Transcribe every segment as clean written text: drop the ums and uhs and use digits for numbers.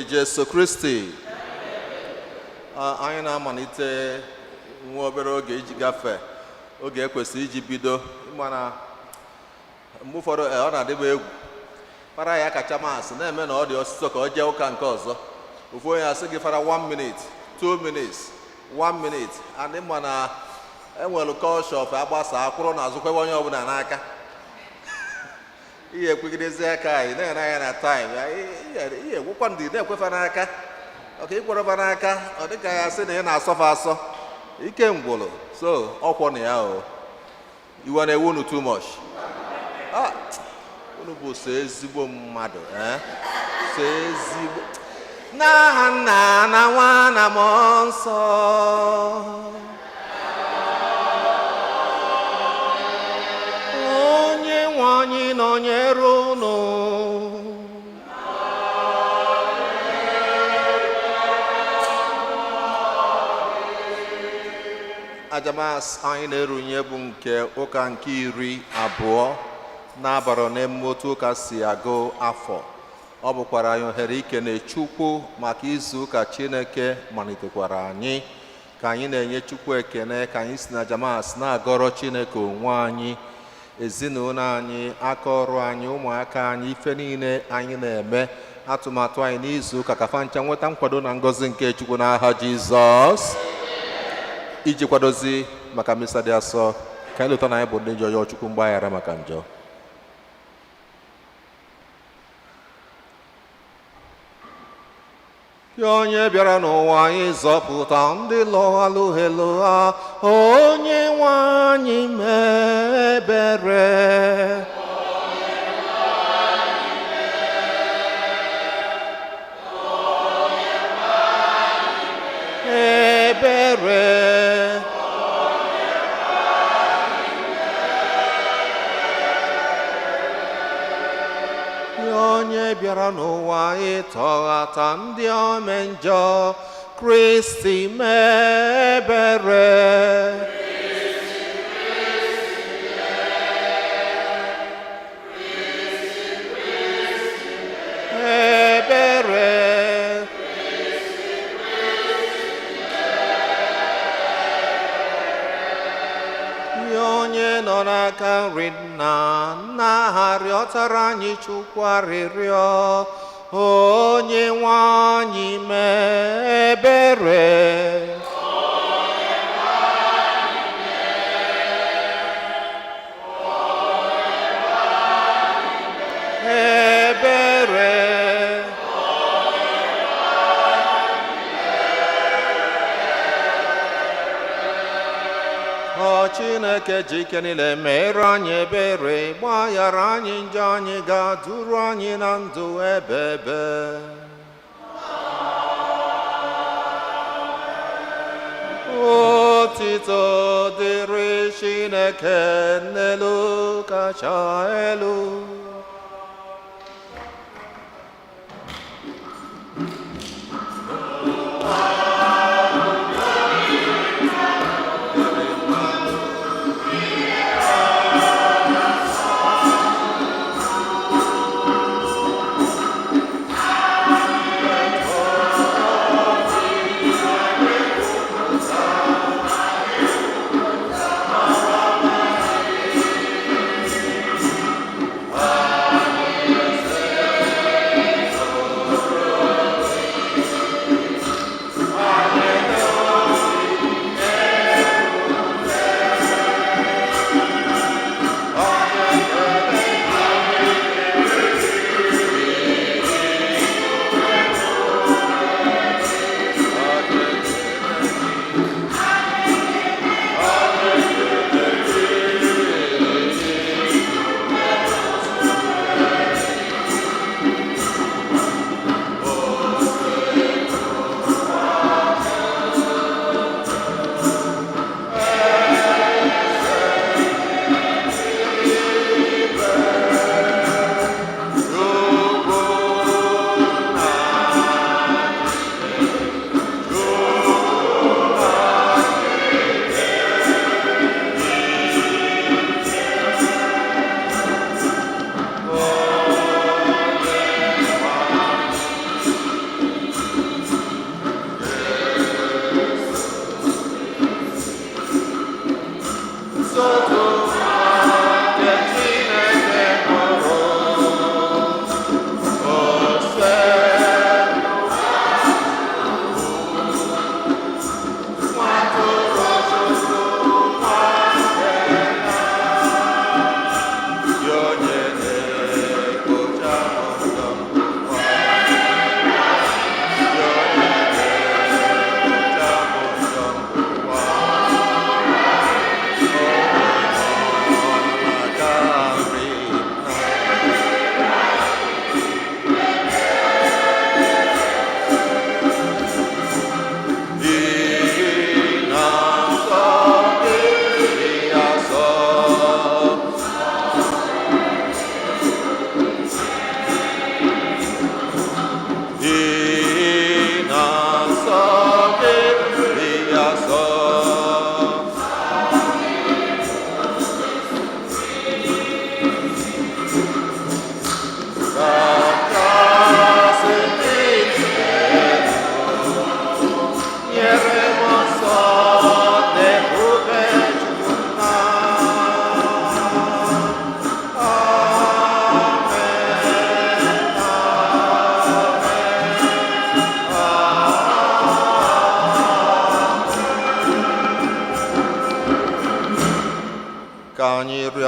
Jesu Kristi. Anyị na-amalite nwa obere oge iji gafee oge ekwesịrị iji bido. Mana mgbe ụfọdụ ọ na-adịba egwu fara ya kacha maasị na-eme na ọ dị ọsịsọ ka ọ jee ụka nke ọzọ. Ofu onye asị gị, "Fara, 1 minute, 2 minutes, 1 minute." And ịma na enwere culture of agbasa akwụrụ na azụkwa onye ọbụla n'aka ihe ekwegidezi aka anyị na-ere anya na time ihe egwukwa ndị na-ekwefa n'aka ọka ịkwerọfa n'aka. Ọ dịka ya sị na ị na-asọfa asọ ike ngwụlụ. So ọkwọ na ya o iwe na-ewe unu too much. Ah, unu bụ so ezigbo mmadụ, eh? So ezigbo. N'aha Nna na Nwa na Mmụọ Nsọ. Onye nwe anyị nọnyere unu. Aja Mass anyị na-erunye bụ nke ụka nke 20 na-abara n'emume otu ụka si agụ afọ. Ọ bụkwara anyị ohere ikene Chukwu maka izu ụka Chineke malitekwara anyị. Ka anyị na-enye Chukwu ekene, ka anyị si na aja Mass na-agọrọ Chineke onwe anyị, ezinụlọ anyị, aka ọrụ anyị, ụmụaka anyị, ife niile anyị na-eme, atụmatụ anyị n'izu ụka, ka fancha nweta nkwado na ngọzi nke Chukwu n'aha Jizọs. Iji kwadozi maka misa dị asọ, ka anyị lụta na anyị bụ ndị njọ, yọọ Chukwu mgbaghara maka njọ. Ya onye bịara n'ụwa anyị zọpụta ndị lọghalụ ha, onye nwe anyị mebere. Ebere. Ya onye bịara n'ụwa ịtọghata ndị ome njọ, Kristi mebere. Ebere. Ya onye nọ n'aka nri Nna, Nna ha, rịọtara anyị Chukwu arịrịọ, onye nwe anyị mebere. Ebere. Ọ Chineke ji ike niile mere anyị ebere, gbaghara anyị njọ anyị, ga-duru anyị na ndụ ebebe. Otito dịrị Chineke n'elu kacha elu.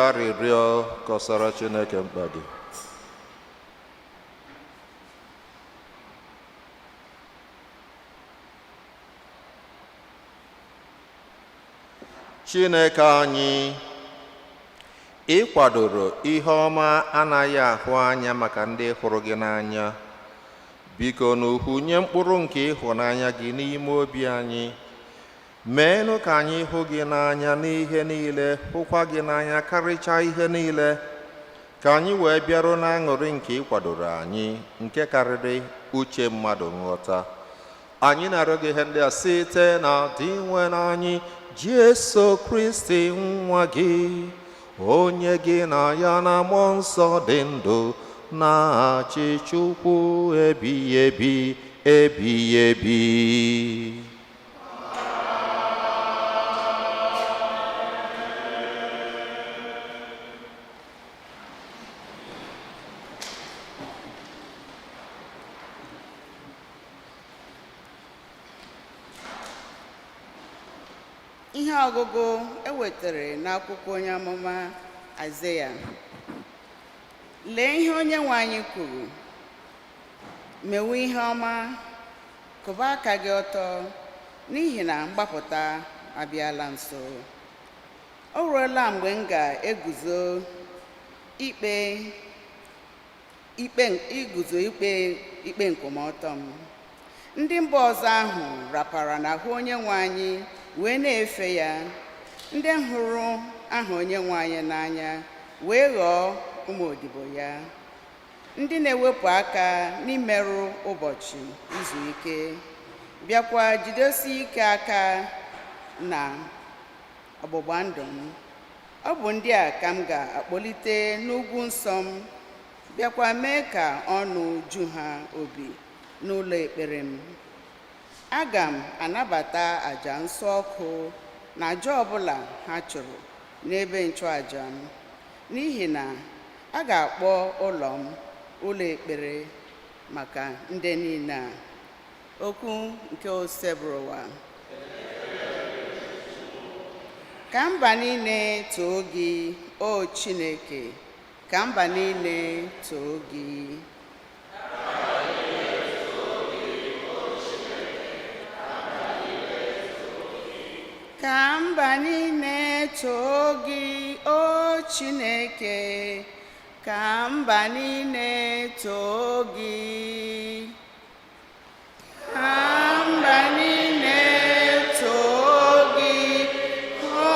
Arịrịọ, kọsara Chineke mkpa gị. Chineke anyị, ị kwadoro ihe ọma anaghị ahụ anya maka ndị hụrụ gị n'anya. Biko n'ukwu nye mkpụrụ nke ịhụnanya gị n'ime obi anyị. Meenụ ka anyị hụ gị n'anya n'ihe niile, hụkwa gị n'anya karịchaa ihe niile, ka anyị wee bịaruo n'aṅụrị nke ị kwadoro anyị, nke karịrị uche mmadụ nghọta. Anyị na-arịọ gị ihe ndị a site na Dinwenụ anyị Jesu Kristi, nwa gị, onye gị na ya na Mmụọ Nsọ dị ndụ na-achị Chukwu ebighị ebi ebighị ebi. Ihe ọgụgụ e wetara n'akwụkwọ onye amụma Aịzaya. Lee ihe onye nwe anyị kwuru: mewe ihe ọma, kụba aka gị ọtọ, n'ihi na mgbapụta abịala nso. O ruola mgbe m ga-eguzo ikpe ikpe iguzo ikpe ikpe nkwụmọtọ m. Ndị mba ọzọ ahụ rapara n'ahụ onye nwe anyị wee na-efe ya. Ndị hụrụ aha onye nwe anyị n'anya wee ghọọ ụmụ odibo ya. Ndị na-ewepụ aka n'imerụ ụbọchị izu ike, bịakwa jidesie ike aka na ọgbụgba ndụ m. Ọ bụ ndị a ka m ga-akpọlite n'ugwu nsọ m, bịakwa mee ka ọnụ ju ha obi n'ụlọ ekpere m. Aga m anabata àjà nsọ ọkụ na àjà ọbụla ha chụrụ n'ebe nchụàjà m, n'ihi na a ga-akpọ ụlọ m ụlọ ekpere maka ndị niile a. Okwu nke Osebụrụwa. Ka mba niile too gị, o Chineke, ka mba niile too gị. Ka mba niile too gị, o Chineke, ka mba niile too gị. Ka mba niile too gị, o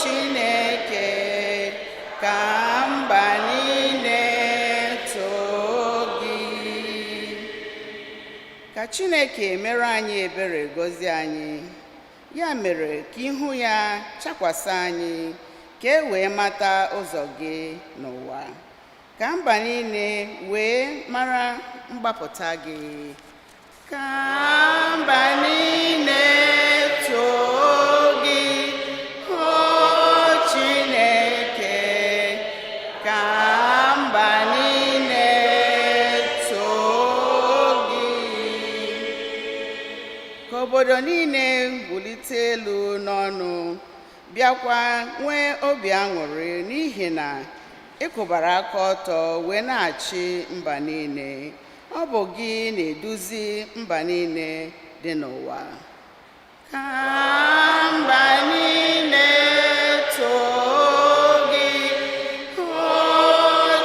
Chineke, ka mba niile too gị. Ka Chineke mere anyị ebere, gọzie anyị. Ya mere ka ihu ya chakwasị anyị, ka e wee mata ụzọ gị n'ụwa, ka mba niile wee mara mgbapụta gị. Ka mba niile too gị, o Chineke, ka mba niile too gị. Ka obodo niile wulite elu n'ọnụ, bịakwa nwee obi aṅụrị, n'ihi na ị kwụbara aka ọtọ wee na-achị mba niile. Ọ bụ gị na-eduzi mba niile dị n'ụwa. Ka mba niile too gị, o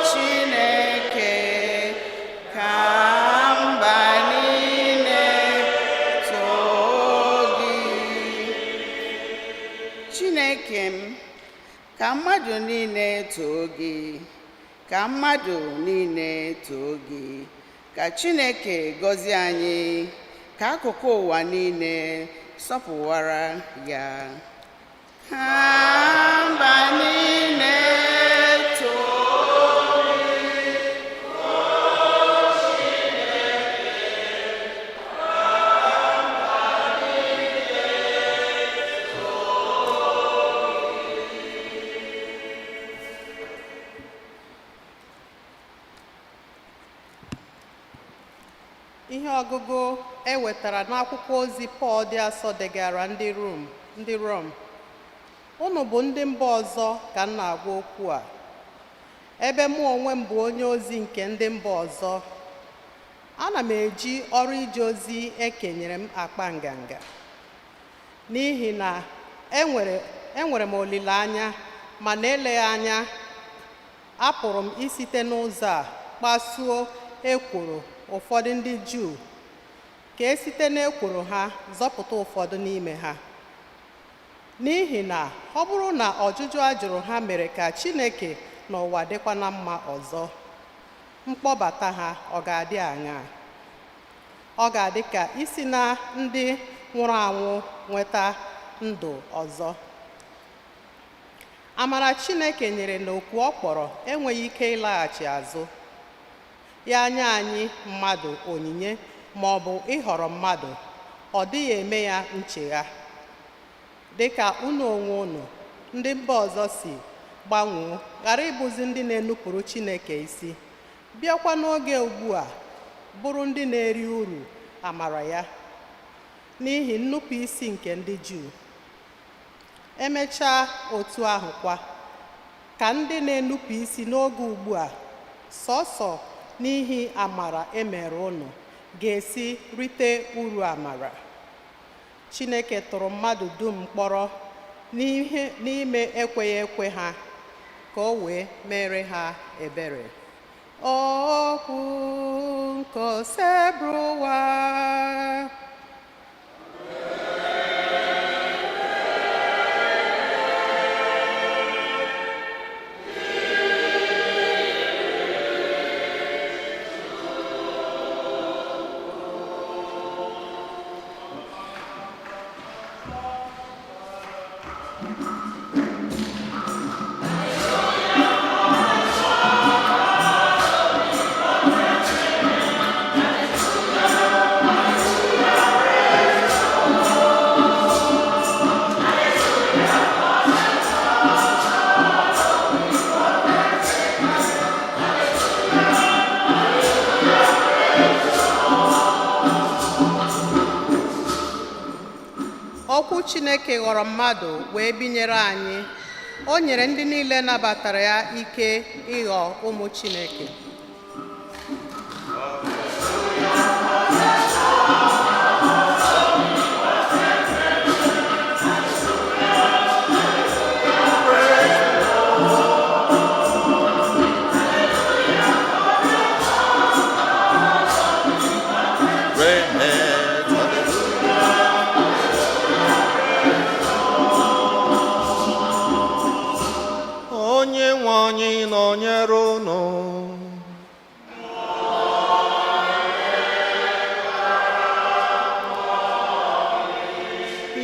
Chineke, ka mba niile too gị. Chineke m, ka mmadụ niile too gị, ka mmadụ niile too gị. Ka Chineke gọzie anyị, ka akụkụ ụwa niile sọpụwara ya. Ka mba niile too gị, o Chineke, ka mba niile too gị. Ihe ọgụgụ e wetara n'akwụkwọ ozi Pọl dị asọ degara ndị Rom. Unu bụ ndị mba ọzọ ka m na-agwa okwu a. Ebe mụ onwe m bụ onye ozi nke ndị mba ọzọ, ana m eji ọrụ ije ozi e kenyere m akpa nganga. N'ihi na enwere m olileanya, ma na eleghị anya apụrụ m isite n'ụzọ a kpasuo ekworo ụfọdụ ndị Juu, ka e site n'ekworo ha zọpụta ụfọdụ n'ime ha. N'ihi na ọ bụrụ na ọjụjụ a jụrụ ha mere ka Chineke na ụwa dịkwa na mma ọzọ, mkpọbata ha ọ ga-adị aṅaa? Ọ ga-adị ka isi na ndị nwụrụ anwụ nweta ndụ ọzọ. Amara Chineke nyere n'oku ọ kpọrọ enweghị ike ịlaghachi azụ. Ya nye anyị mmadụ onyinye ma ọ bụ ịhọrọ mmadụ, ọ dịghị eme ya nchegha. Dịka unu onwe unu ndị mba ọzọ si gbanwoo ghara ịbụzi ndị na-enupụrụ Chineke isi, bịakwa n'oge ugbu a bụrụ ndị na-eri uru amara ya n'ihi nnupụ isi nke ndị Juu. Emechaa otu ahụ kwa, ka ndị na-enupụ isi n'oge ugbu a sọsọ n'ihi amara emere unu ga-esi rite uru amara. Chineke tụrụ mmadụ dum mkpọrọ n'ihe n'ime ekweghị ekwe ha, ka o wee mere ha ebere. Okwu nke Osebụrụwa. Okwu Chineke ghọrọ mmadụ wee binyere anyị. O nyere ndị niile nabatara ya ike ịghọ ụmụ Chineke. Renet, hallelujah. Onye nwe anyị nọnyere unu.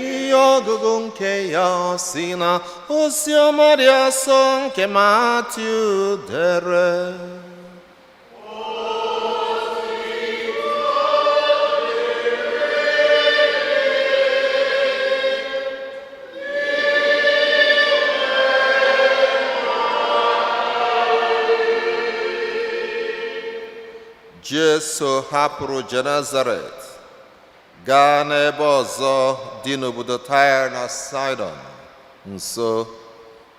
Ihe ọgụgụ nke ya si na oziọma dị asọ nke Matiu dere. Jesu hapụrụ Genesaret gaa n'ebe ọzọ dị n'obodo Taịa na Saịdọn nso.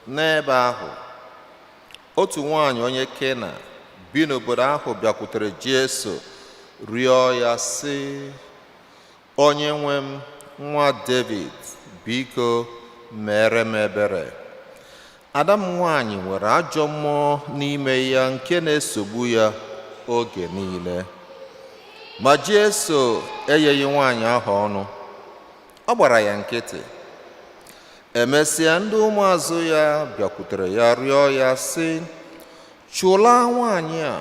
N'ebe ahụ, otu nwaanyị onye Kena bi n'obodo ahụ bịakwutere Jesu rịọ ya sị, "Onye nwe m, nwa David, biko mere m ebere. Ada m nwaanyị nwere ajọ mmụọ n'ime ya nke na-esogbu ya oge niile." Ma Jesu enyeghị nwaanyị ahụ ọnụ, ọ gbara ya nkịtị. Emesịa, ndị ụmụazụ ya bịakwutere ya rịọ ya sị, "Chụlaa nwaanyị a,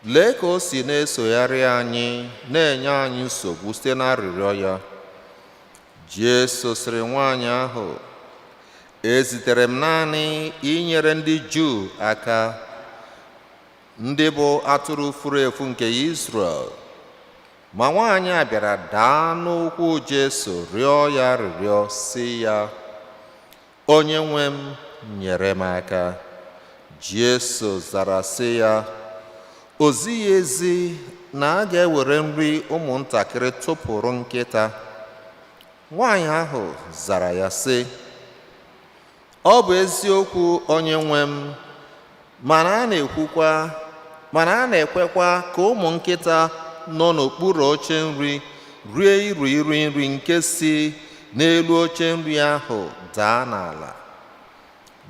lee ka o si na-esogharị anyị na-enye anyị nsogbu site n'arịrịọ ya." Jesu sịrị nwaanyị ahụ, "Ezitere m naanị inyere ndị Juu aka, ndị bụ atụrụ furu efu nke Izrel." Ma nwaanyị a bịara daa n'ụkwụ Jesu rịọ ya arịrịọ sị ya, "Onye nwe m, nyere m aka." Jesu zara sị ya, "O zighị ezi na a ga-ewere nri ụmụntakịrị tụpụrụ nkịta." Nwaanyị ahụ zara ya sị, Ọ bụ eziokwu, onye nwe m, mana a na-ekwukwa mana a na-ekwekwa ka ụmụ nkịta nọ n'okpuru oche nri rie iru iri nri nke si n'elu oche nri ahụ daa n'ala.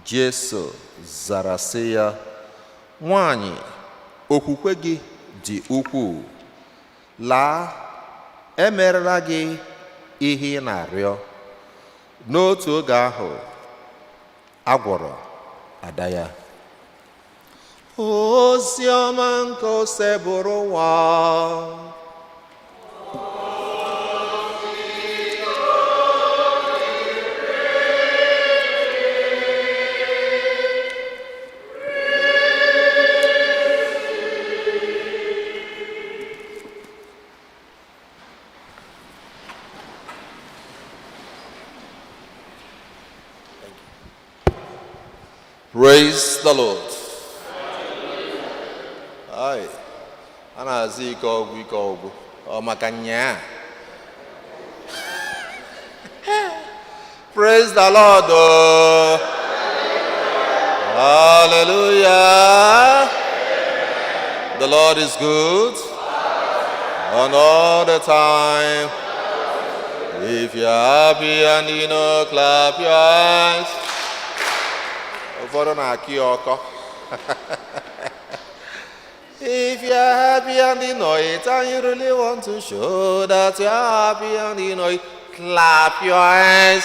Jesu zara sị ya, nwanyị, okwukwe gị dị ukwuu. Laa, emerela gị ihe ị na-arịọ. N'otu oge ahụ, a gwọrọ ada ya. Ozi ọma nke Osebụrụwa. Praise the Lord. Ai, a na-azụ ike ọgwụ, ike ọgwụ ọ maka nyaa. Praise the Lord. Oh. Hallelujah. The Lord is good and all the time. If you're happy and you know, clap your hands. Ụfọdụ na-akị ya ọkọ. If you're happy and you know it, and you really want to show that you're happy and you know it, clap your hands.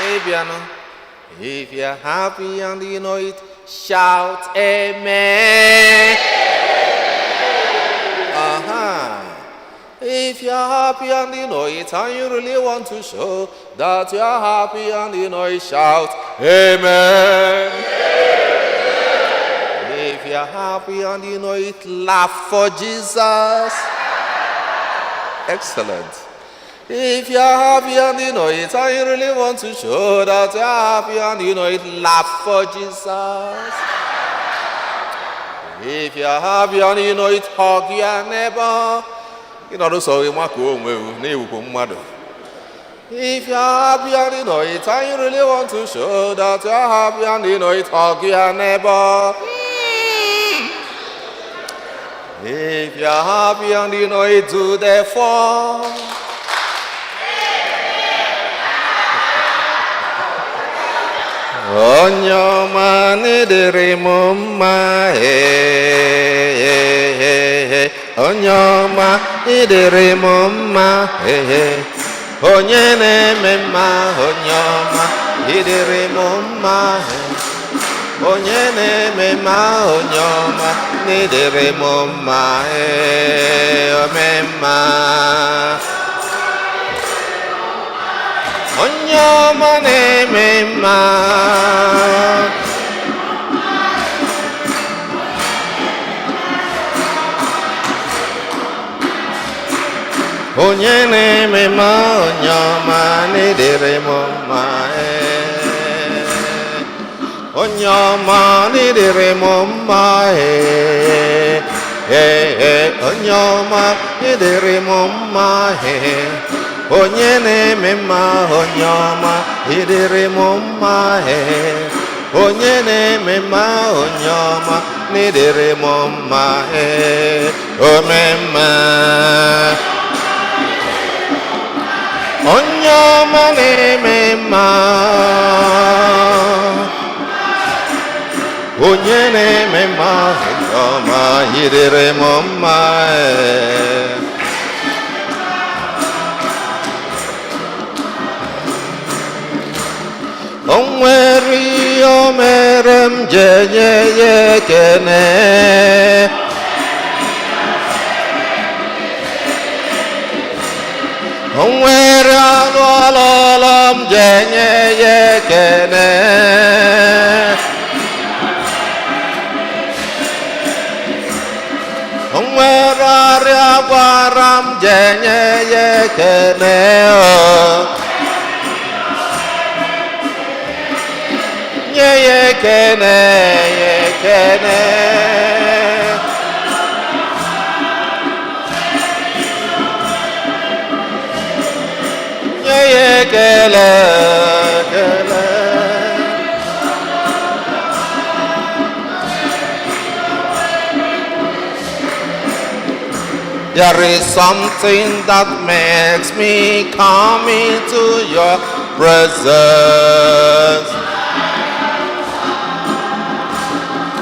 Hey, piano. If you're happy and you know it, shout amen. Uh-huh. If you're happy and you know it, and you really want to show that you're happy and you know it, shout amen. If you're happy and you know it, laugh for Jesus. Excellent. If you're happy and you know it, and you really want to show that you're happy and you know it, laugh for Jesus. If you're happy and you know it, hug your neighbor. Ịnọdụ sọ gị makụọ onwe gị na-ewukwu mmadụ. If you're happy and you know it, and you really want to show that you're happy and you know it, hug your neighbor. If you're happy and you know it, do the four. Onye ọma n'ịdịrị m mma, ee, ee, ee. Onye ọma ịdịrị m mma, ee. Onye na-eme mma, onye ọma ịdịrị m mma, ee. Onye na-eme mma, onye ọma n'ịdịrị m mma, ee, ome mma. Onye ọma na-eme mma. Onye na-eme mma, onye ọma n'ịdịrị m mma, ee. Onye ọma n'ịdịrị m mma, ee, ee. Onye ọma n'ịdịrị m mma, ee. Onye na-eme mma, onye ọma ịdịrị m mma, ee. Onye na-eme mma, onye ọma n'ịdịrị m mma, ee. Ome mma. Onye ọma na-eme mma. Onye na-eme mma, onye ọma ịdịrị m mma, ee. O nwere ihe o mere m ji enye ya ekene. O nwere ọlụ ọlụlụ m ji enye ya ekene. O nwere ọrịa gwara m ji enye ya ekene o. Nye ya ekene, ya ekene. Nye ya ekele, ekele. There is something that makes me come into your presence.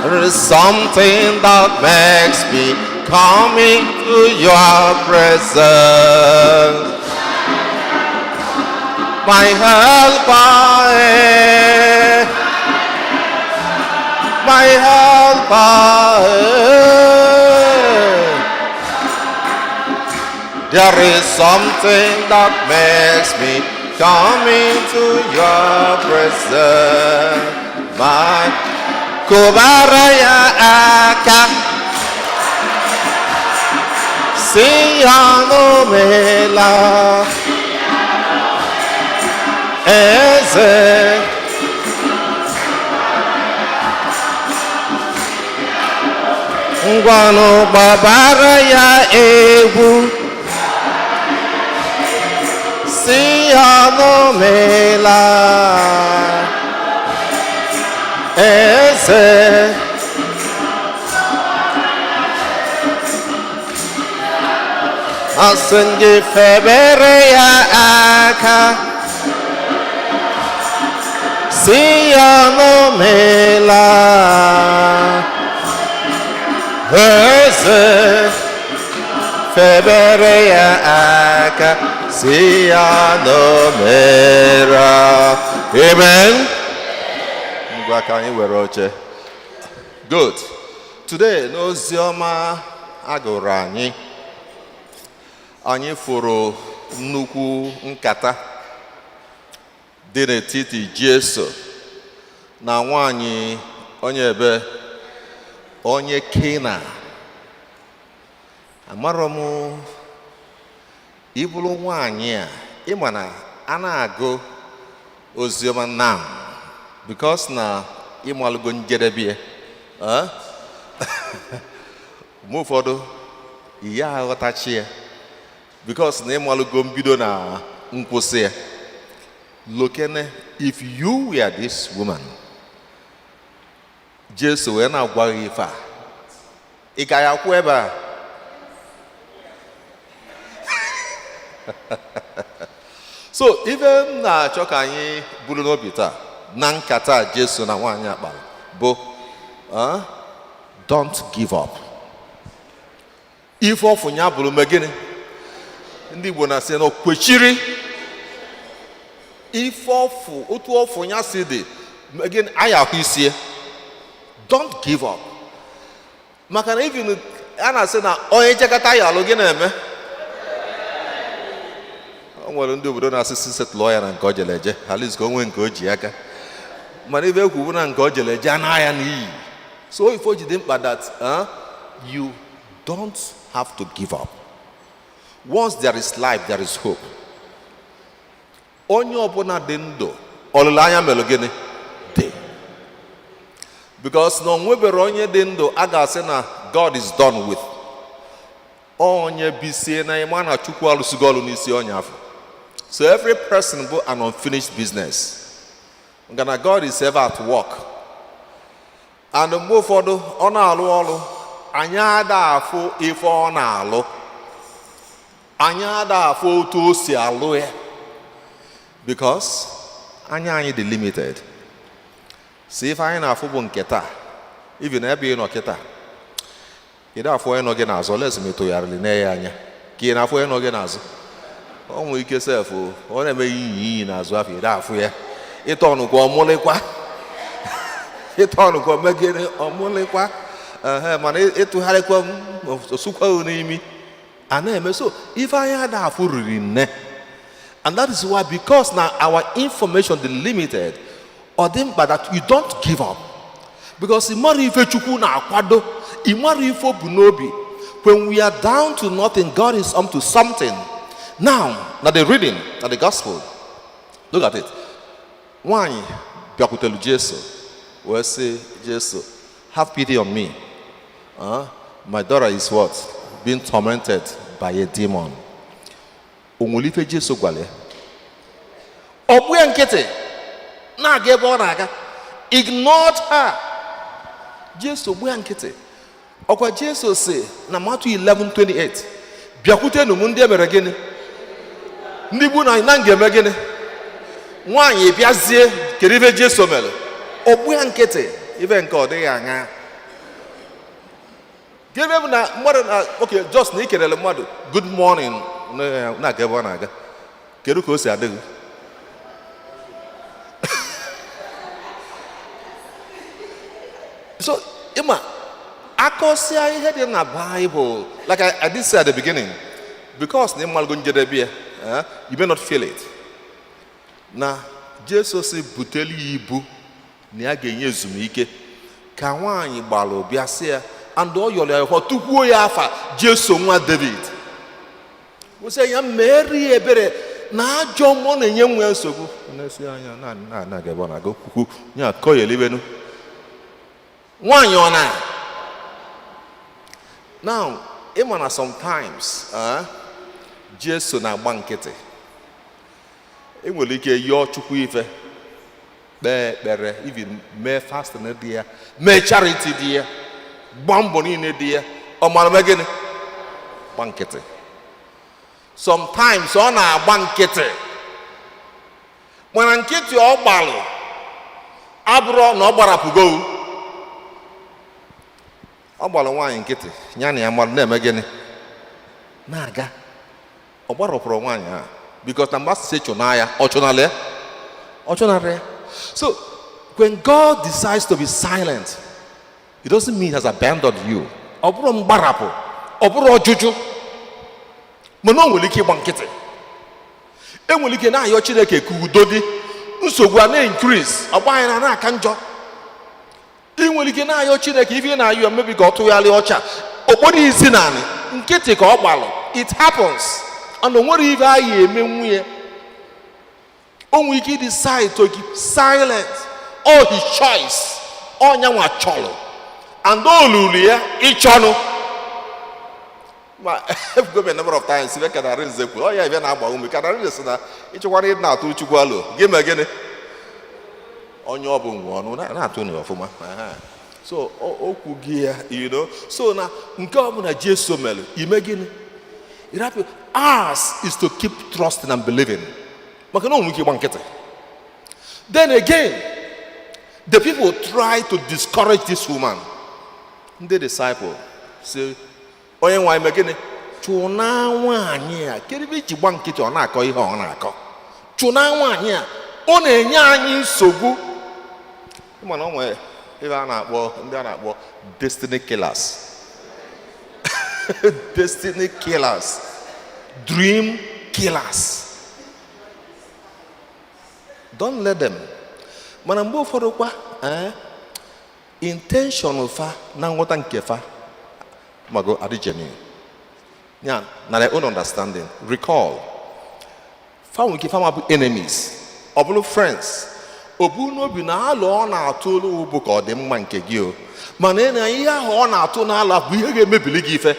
There is something that makes me come into your presence. My helper, eh, my helper. Eh. There is something that makes me come into your presence. My kụbara ya aka, si ya n'omela eze. Ngwanụ, gbabara ya egwu, si ya n'omela eze. Asị gị febere ya aka, si ya n'omela eze. Febere ya aka, si ya n'omela. Amen. Ngwa, ka anyị were oche. Good. Today, n'ozi ọma agụrụ anyị, anyị fụrụ nnukwu nkata dị n'etiti Jesu na nwanyị onye ebe, onye Kena. Amarọ m ịbụrụ nwanyị a, ịma na a na-agụ oziọma now, because na ịmalụgo njedebe ya. Eh? Mgbe ụfọdụ ya aghọtachi ya, because na ịmalụgo mbido na nkwụsị ya. Lokene, if you were this woman, Jesu wee na-agwa gị ife a, ị ka ya kwụ ebe a? So ife m na-achọ ka anyị buru n'obi taa na nkata Jesu na nwaanyị akpara bụ, don't give up. Ife ọfụnya bụrụ me gịnị? Ndị Igbo na-asị na kwechiri ife ọfụ otu ọfụnya si dị me gịnị, anyị ahụ isie. Don't give up, maka na even a na-asị na onye jekọta ya alụ gị na-eme. O nwere ndị obodo na-asị si setụlụ ya na nke o jere eje, at least ka o nwee nke o ji aka, mana ife ekwu bụ na nke o jere eje ana ya n'iyi. So ife o ji dị mkpa that you don't have to give up. Once there is life, there is hope. Onye ọbụla dị ndụ, olileanya mere gịnị dị, because na o nwebere onye dị ndụ a ga-asị na God is done with onye bisie na ịma na Chukwu alụsigo ọlụ n'isi onye afọ. So every person bụ an unfinished business, na God is ever at work, and mgbe ụfọdụ ọ na-alụ ọlụ, anyị ada afụ ife ọ na-alụ, anyị ada afụ otu o si alụ ya, because anya anyị dị limited. Si ife anyị na-afụ bụ nke taa. Even ebe ị nọ kịta, ị na-afụ onye nọ gị n'azụ, oles ma ịtụgharịrị na ya anya ka ị na-afụ onye nọ gị n'azụ. O nwere ike sef ọ na-eme iyi iyi n'azụ afọ, ị na-afụ ya, ịtọnụkwa ọmụlịkwa, ịtọnụkwa megịrị ọmụlịkwa ehe, mana ịtụgharịkwa osukwa n'imi a na-eme. So ife anyị ada afụ riri nne, and that is why, because now our information dị limited, ọ dị mkpa that you don't give up, because ị mara ife Chukwu na-akwado, ị mara ife o bu n'obi. When we are down to nothing, God is up to something. Now, na the reading, na the gospel, look at it. Nwanyị bịakwutere Jesu wee sị Jesu, "Have pity on me. My daughter is what? Being tormented by a demon." O nwere ife Jesu gwara ya? Ọ bụ ya nkịtị na-aga ebe ọ na-aga, ignored her. Jesu gbu ya nkịtị. Ọkwa Jesu si na Matthew 11:28 Bịakwutenụ m, ndị emere gịnị, ndị gbu na na m ga-eme gịnị. Nwaanyị bịazie, kedu ife Jesu mere? Ogbu ya nkịtị. Ife nke ọ dịghị anya. Gịnị bụ na mmadụ na okay, just na ikelele mmadụ good morning, na-aga ebe ọ na-aga, kedu ka o si adị gị? So ịma akọsịa ihe dị na Bible, like I did say at the beginning, because na ịmalụgo njedebe ya, you may not feel it. Na Jesu si butelu ya ibu na ya ga-enye ezumike, ka nwaanyị gbalụ bịa sị ya, and ọ yọrọ ya ụfọ tukwuo ya afa Jesu nwa David, kwụsị ya, meeri ya ebere na ajọ mmụọ na-enye nwa ya nsogbu. Na-esi anya na-aga ebe ọ na-aga, kwukwu ya akọ ya elibenu nwaanyị ọ na now. Ịma na sometimes, Jesu na-agba nkịtị. Enwere ike yọọ Chukwu ife, kpee ekpere, even mee fasting dị ya, mee charity dị ya, gbaa mbọ niile dị ya, ọ mara mee gịnị? Gba nkịtị. Sometimes ọ na-agba nkịtị, mana nkịtị ọ gbalụ abụrụ na ọ gbarapụgo. Ọ gbara nwaanyị nkịtị, ya na ya mmadụ na-eme gịnị? Na-aga. Ọ gbarapụrụ nwaanyị ahụ because na mgbe asịsị chụna ya, ọ chụnala ya, ọ chụnara ya. So when God decides to be silent, it doesn't mean he has abandoned you. Ọ bụrụ mgbarapụ, ọ bụrụ ọjụjụ, mana o nwere ike ịgba nkịtị. Enwere ike na-ayọ Chineke ka udo dị, nsogbu a na-increase, ọgba anyị na na-aka njọ. Ị nwere ike na-ayọ Chineke ife ị na-ayọ mmebi ka ọ tụgharịa ọcha okporo isi naanị nkịtị ka ọ gbalụ. It happens, and o nwere ife anyị eme nwunye. O nwere ike decide to keep silent, all his choice, ọnyanwa chọrọ and o lulu ya ịchọnụ. Ma efugo m a number of times ife Kanarinze kwuru, ọ ya ife na-agba ume. Kanarinze sị na ịchọkwara ịdị na-atụ Chukwu alo gị mee gịnị, onye ọ bụ nwe ọnụ na-atụ na ọfụma. Aha. So okwu gị ya, so na nke ọbụla Jesu mere, ime gịnị? Ịrapụ. Ours is to keep trusting and believing, maka na o nwere ike ịgba nkịtị. Then again, the people try to discourage this woman. Ndị disciple say, "Onye nwe anyị, mee gịnị? Chụna nwaanyị a. Kedu ebe iji gba nkịtị ọ na-akọ ihe ọ na-akọ? Chụna nwaanyị a, ọ na-enye anyị nsogbu." Mana o nwere ebe a na-akpọ ndị a na-akpọ destiny killers, destiny killers, dream killers. Don't let them. Mana mgbe ụfọdụ kwa, intention fa na nghọta nke fa mago adị genuine ya na their own understanding. Recall, fa nwere ike fama bụ enemies, ọ bụrụ friends, o bu n'obi na alụ ọ na-atụ olu bụ ka ọ dị mma nke gị o, mana ị na ihe ahụ ọ na-atụ n'ala bụ ihe ga-emebili gị ife.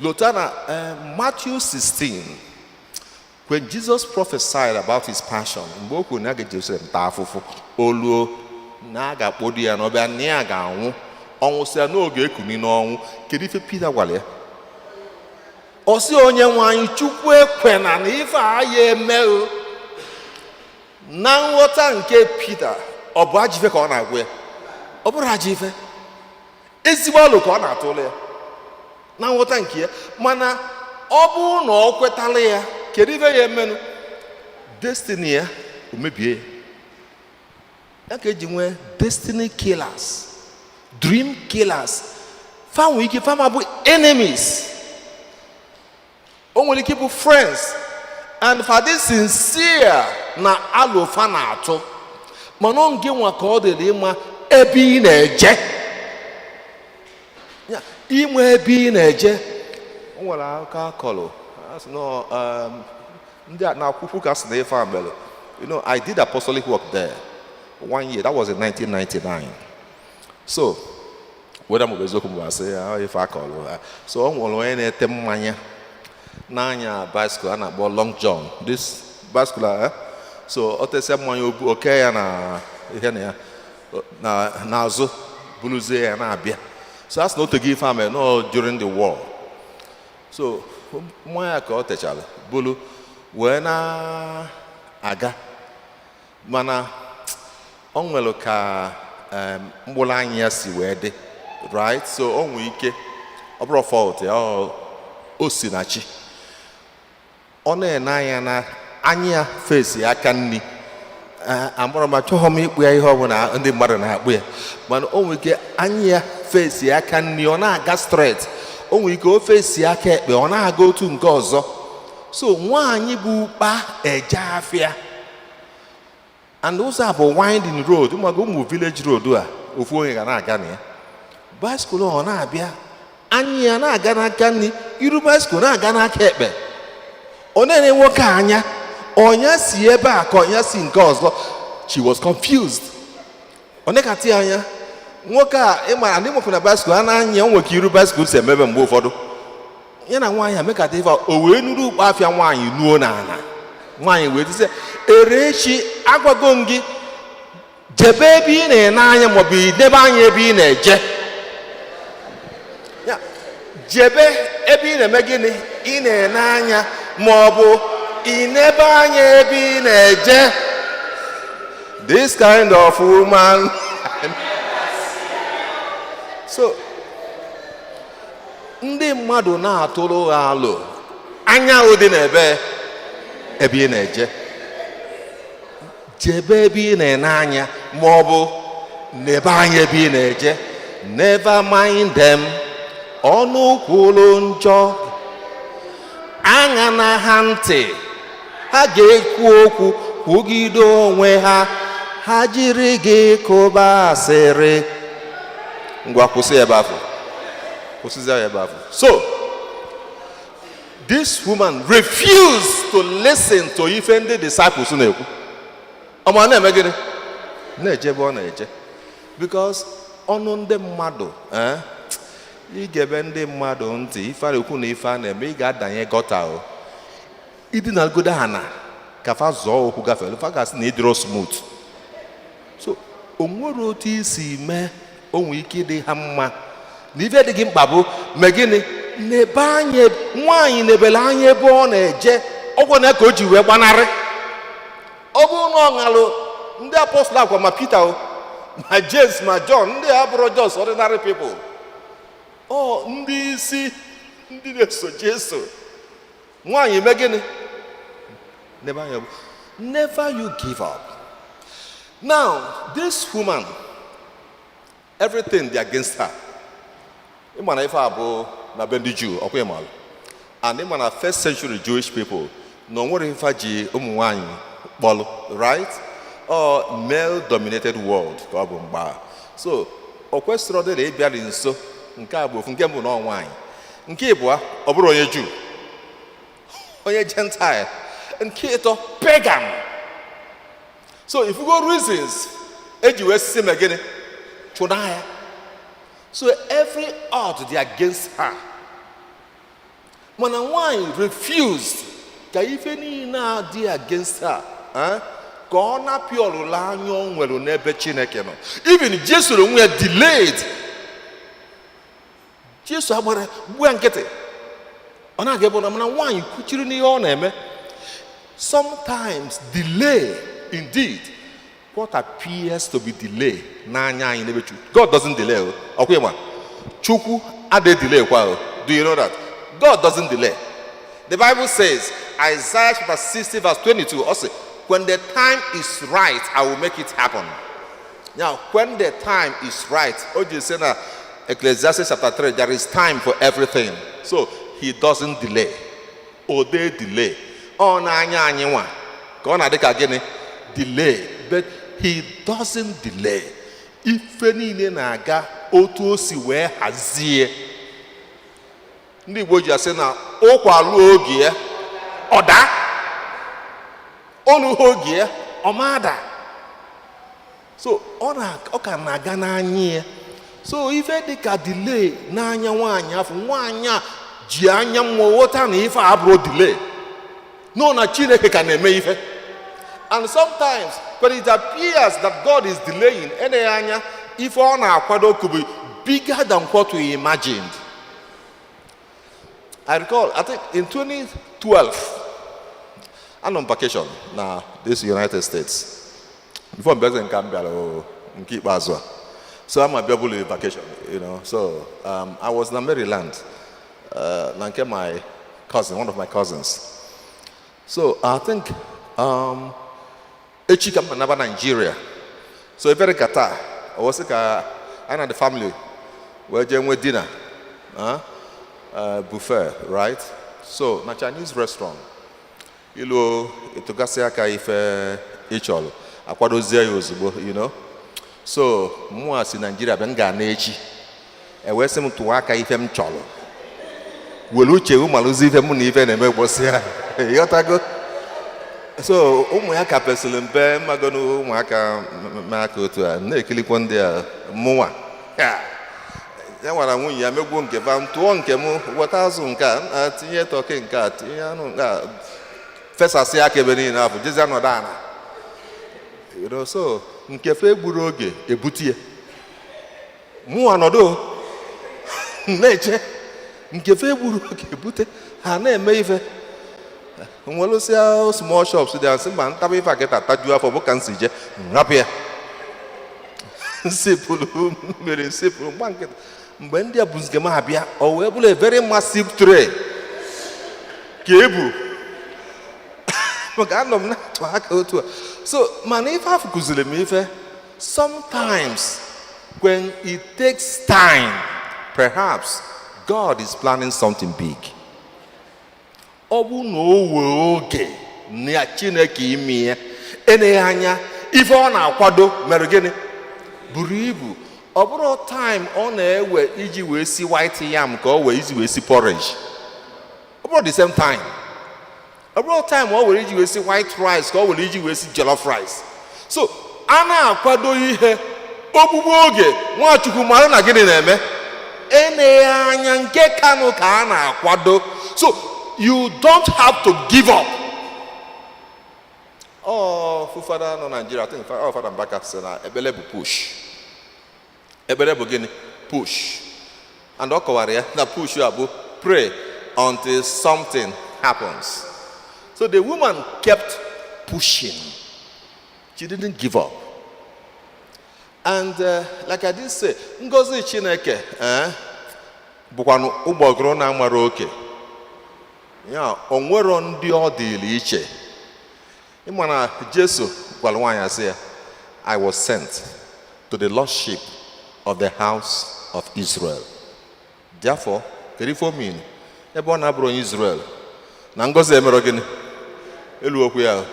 Lota na Matthew 16, when Jesus prophesied about his passion, mgbe o kwuru na a ga Jerusalem taa afụfụ, oluo na a ga-akpọdo ya n'ọbịa, na ya ga-anwụ ọnwụ, sị ya n'oge ekuni n'ọnwụ, kedu ife Pita gwara ya? Ọ sị, "Onye nwe anyị, Chukwu ekwena na ife a ya eme o." Na nghọta nke Pita, ọ bụ ajọ ife ka ọ na-agwa ya? Ọ bụrụ ajọ ife, ezigbo alụ ka ọ na-atụrụ ya na nghọta nke ya. Mana ọ bụrụ na ọ kwetala ya, kedu ife ya emenụ? Destiny ya o mebie ya. Ya ka eji nwee destiny killers, dream killers. Fa nwere ike fama bụ enemies, o nwere ike bụ friends, and fa dị sincere na alụ fa na-atụ, mana ọ nke nwa ka ọ dịrị ịma ebe ị na-eje. Ya, inwe ebe ị na-eje. O nwere akụkọ akọrọ, a sị nọ, ndị a na-akwụkwụ ka sị na ife a mere. I did apostolic work there one year. That was in 1999. So whether m bụ eziokwu bụ asị ya, ife akọrọ ha. So o nwere onye na-ete mmanya n'anya bicycle a na-akpọ Long John, this bicycle a, eh? So ọ tesịa mmanya, obu oke ya na ihe na ya na n'azụ, buruzie ya na-abịa. So a sị na otu gị ife a mere no during the war. So Mmanya ka ọ techara bulu wee na-aga, mana ọ nwere ka mkpụrụ anya ya si wee dị, right? So o nwee ike ọ bụrụ fault ya, o si na chi. Ọ na-ene anya na anya ya fesi aka nri. Amụrụ m, achọghị m ịkpụ ya ihe ọbụla ndị mmadụ na-akpụ ya, mana o nwere ike anya ya fesi aka nri, ọ na-aga straight. O nwere ike o fesi aka ekpe, ọ na-aga otu nke ọzọ. So nwaanyị bụ ụkpa eje afịa, and ụzọ a bụ winding road, ụmụaka ụmụ village road a, ofu onye ga na-aga na ya. Bicycle ọ na-abịa, anya ya na-aga n'aka nri, iru bicycle na-aga n'aka ekpe. Ọ na-ene nwoke a anya, ọnya si ebe a ka ọnya si nke ọzọ. She was confused. Ọ nekatị ya anya nwoke a. Ịma ndị nwoke na bicycle a na-anya, o nwere ka iru bicycle si emebe mgbe ụfọdụ. Ya na nwaanyị amekata ife a, o wee nuru ukpo afịa nwaanyị nuo n'ala. Nwaanyị wee tisi, "Erechi, agwago m gị jebe ebe ị na-ene anya, maọbụ idebe anya ebe ị na-eje ya. Jebe ebe ị na-eme gịnị? Ị na-ene anya, maọbụ inebe anya ebe ị na-eje." This kind of woman. So ndị mmadụ na-atụrụ ha alụ, anya dị n'ebe ebe ị na-eje. Jebe ebe ị na-ene anya, ma ọ bụ n'ebe anya ebe ị na-eje. Never mind them. Ọnụ kwuru njọ, aṅa na ha ntị. Ha ga-ekwu okwu kwugide onwe ha, ha jiri gị kụba asịrị. Ngwa, kwụsị ebe afọ, kwụsịzi ya ebe afọ. So this woman refused to listen to ife ndị disciples na-ekwu. Ọ ma na-eme gịnị? Na-eje ebe ọ na-eje, because ọnụ ndị mmadụ, igebe ndị mmadụ ntị, ife a na-ekwu na ife a na-eme, ị ga-adanye gutter. O idinagodo ana ka fa zọọ okwu gafere, fa ga-asị na ịdịrọ smooth. So o nwere otu isi mee, o nwere ike ịdị ha mma na ife dị gị mkpa bụ mee gịnị? N'ebe anya. Nwaanyị nebele anya ebe ọ na-eje, ọgwụ na ka o ji wee gbanarị. Ọ bụrụ na ọ ṅalụ ndị apọstụl akwa, ma Peter o, ma James, ma John, ndị a bụrụ just ordinary people, ọ ndị isi ndị na-eso Jesu. Nwaanyị mee gịnị? N'ebe anya bụ never you give up. Now this woman, everything dị against her. Ịma na ife a bụ na be ndị Juu, ọkwa ịmalụ, and ịma na first century Jewish people na o nwere ife ji ụmụ nwanyị kpọlụ, right? Ọ male dominated world ka ọ bụ mgbe a. So o kwesịrị ọdịrị ịbịarị nso. Nke a bụ ofu. Nke mbụ, na ọ nwaanyị. Nke ịbụa, ọ bụrụ onye Juu, onye Gentile. Nke ịtọ, pagan. So if you go reasons eji wee sisi mee gịnị? Chụna ya. So every odd dị against her, mana nwanyị refused ka ife niile a dị against her, ka ọ napịa ọlụlụ anya o nwere n'ebe Chineke nọ. Even Jesu onwe ya delayed. Jesu agbara gbuo ya nkịtị, ọ na-aga ebe ọ nọ, mana nwaanyị kwuchiri n'ihe ọ na-eme. Sometimes delay, indeed, what appears to be delay n'anya anyị n'ebe Chukwu, God doesn't delay o. Ọkwa ịma Chukwu adịghị delay kwa o. Do you know that God doesn't delay? The Bible says, Isaiah chapter 60 verse 22 also, "When the time is right, I will make it happen." Now, when the time is right, o ji say na Ecclesiastes chapter 3, there is time for everything. So he doesn't delay. O dey delay. Ọ na-anya anyị nwa ka ọ na-adị ka gịnị? Delay. But he doesn't delay. Ife niile na-aga otu o si wee hazie. Ndị Igbo ji asị na ụkwa lụọ oge ya, ọ daa. Ọnụ oge ya, ọ ma ada. So ọ ka na-aga n'anya ya. So ife dị ka delay n'anya nwaanyị afọ, nwaanyị a ji anya mmụọ ghọta na ife a abụrụ delay, no, na Chineke ka na-eme ife. And sometimes when it appears that God is delaying, eleghị anya ife ọ na-akwado could be bigger than what we imagined. I recall, I think in 2012, I'm on vacation na this United States. Before m bịazi nke m bịara o, nke ikpeazụ a. So I'm a vacation. So I was na Maryland, na nke my cousin, one of my cousins. So I think echi ka m na-anaba Nigeria. So ebere ka taa, o wee sị ka anyị na the family wee jee nwee dinner. Huh? Buffet, right? So na Chinese restaurant, ilu etụgasị aka ife ị chọrọ, akwadozie ya ozugbo. So mụa si Nigeria bịa, m ga n'echi. E wee sị m tụọ aka ife m chọrọ. Were uche m malụzi ife mụ na ife na-eme gbọsịa. Ịghọtago? So ụmụ ya ka pesịrị mpe, mmagonu ụmụaka mee aka otu a na-ekilikwa ndị a mụnwa. Ya ya nwara nwunye ya megbuo nke fa, m tụọ nke m, weta azụ nke a, tinye turkey nke a, tinye anụ nke a, fesasị aka ebe niile afọ, jezie nọdụ ala. So nke fe gburu oge ebute ya, mụnwa nọdụ na-eche nke fe gburu oge ebute, ha na-eme ife nwelụsịa small shops dị asị ma ntaba ife a kịta tajuo afọ bụ ka m si je nrapụ ya, nsipụrụ mmiri, nsipụrụ mgba nkịta. Mgbe ndị a bụ nke m abịa, o wee bụrụ a very massive tray ka ebu, maka anọ m na-atụ aka otu a. So mana ife afọ kụziri m ife: sometimes when it takes time, perhaps God is planning something big. Ọ bụ na o wee oge na Chineke ime ya, eneghị anya ife ọ na-akwado mere gịnị buru ibu. Ọ bụrụ time ọ na-ewe iji wee si white yam ka ọ wee iji wee si porridge, ọ bụrụ the same time. Ọ bụrụ time ọ were iji wee si white rice ka ọ were iji wee si jollof rice. So a na-akwado ihe ogbugbu oge, Nwachukwu mara na gịnị na-eme, eneghị anya nke kanụ ka a na-akwado. So you don't have to give up. Ọ fụfada nọ Nigeria, I think ọ Fada Mbaka sị na ekpere bụ push. Ekpere bụ gịnị? Push. And ọ kọwara ya na push a bụ pray until something happens. So the woman kept pushing. She didn't give up. And like I did say, ngozi Chineke bụkwanụ ụgbọgụrụ na-amara oke ya. O nwero ndị ọ dịrị iche. Ịma na Jesu gwara nwaanyị asị ya, "I was sent to the lost sheep of the house of Israel." Therefore, kedu ife o mean? Ebe ọ na-abụrụ onye Israel na ngozi emere gịnị elu okwu ya,